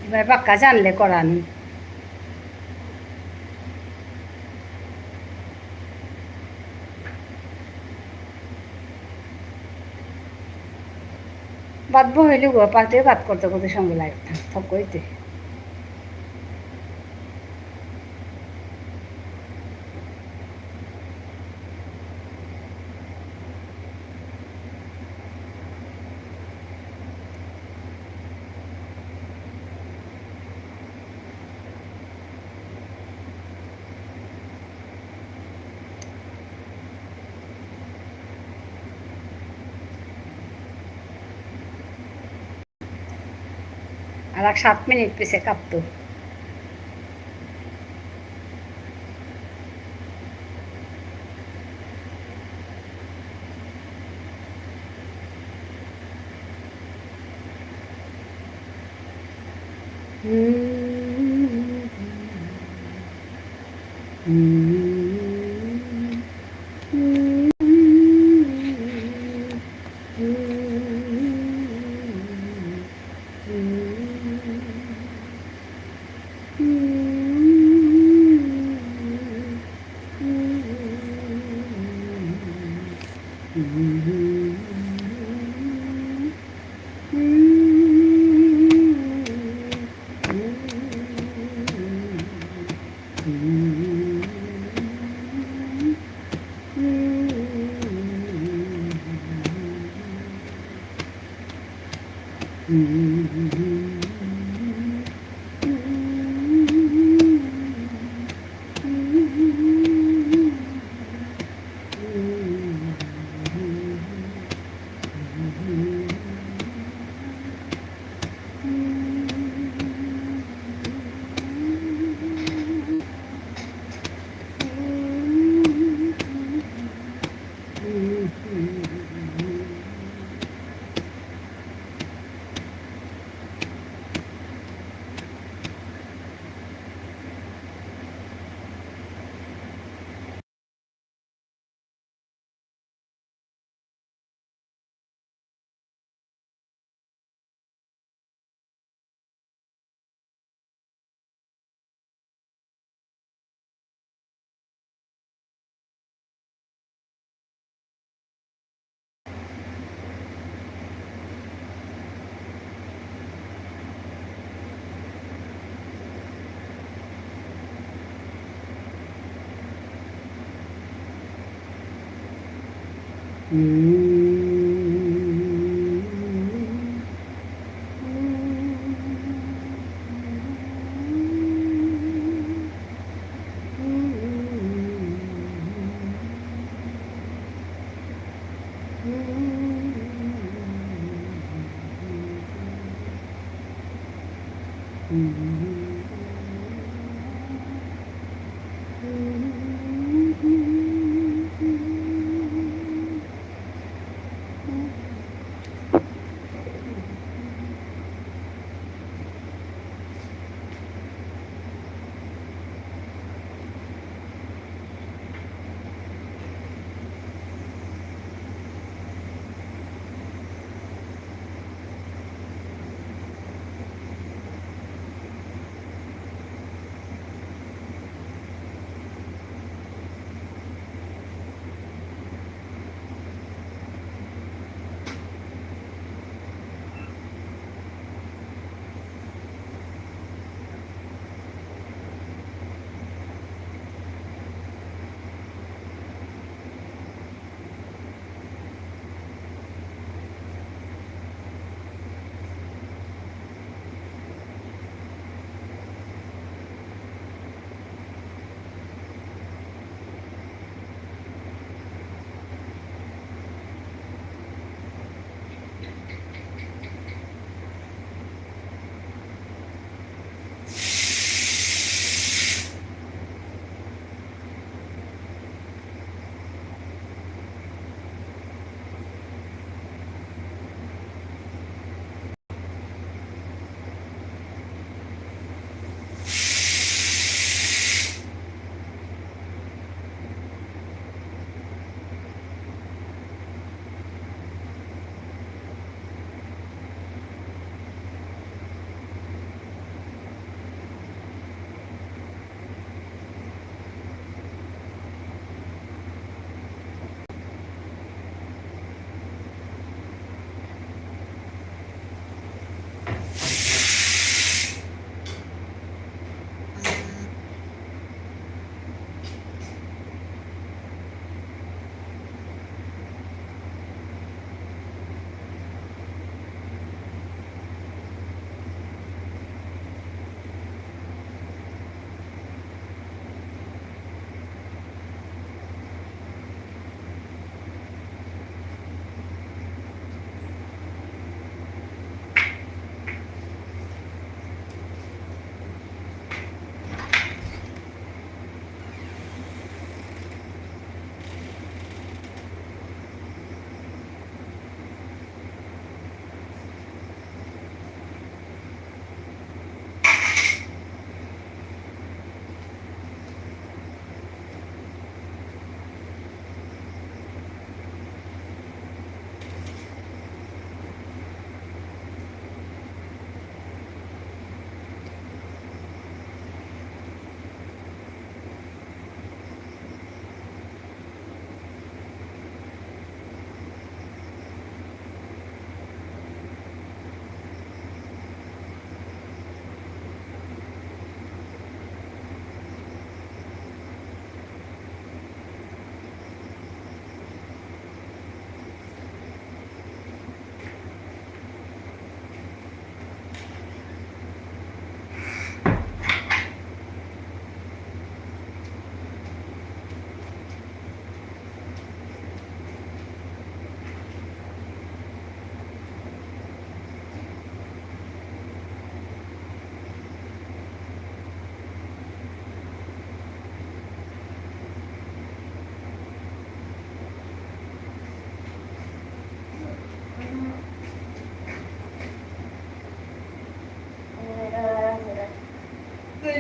এবার বাক্কা জানলে করানি। ভাত বহাইলু গো, পাল্টে ভাত করতে করতে সঙ্গে লাগে, থক কইতে। আর এক সাত মিনিট পিছে কাঁপতো।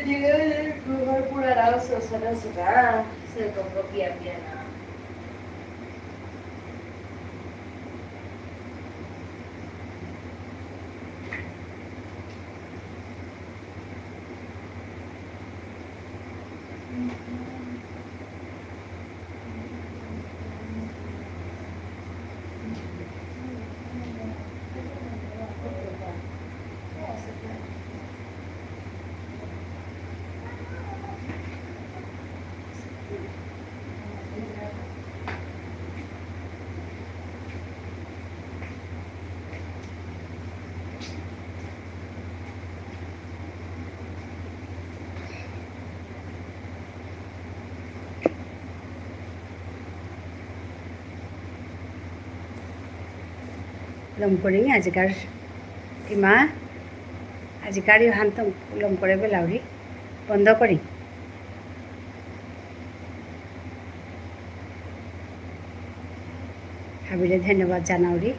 ঘর পুরা রাও সসাদা সদা, সে তো কপিয়া পিয়া না। লম করিং আজিকার ইমা, আজিকার ইহান তো লম করে বেলাউরি, বন্ধ করিং। হাবিরে ধন্যবাদ জানাউরি।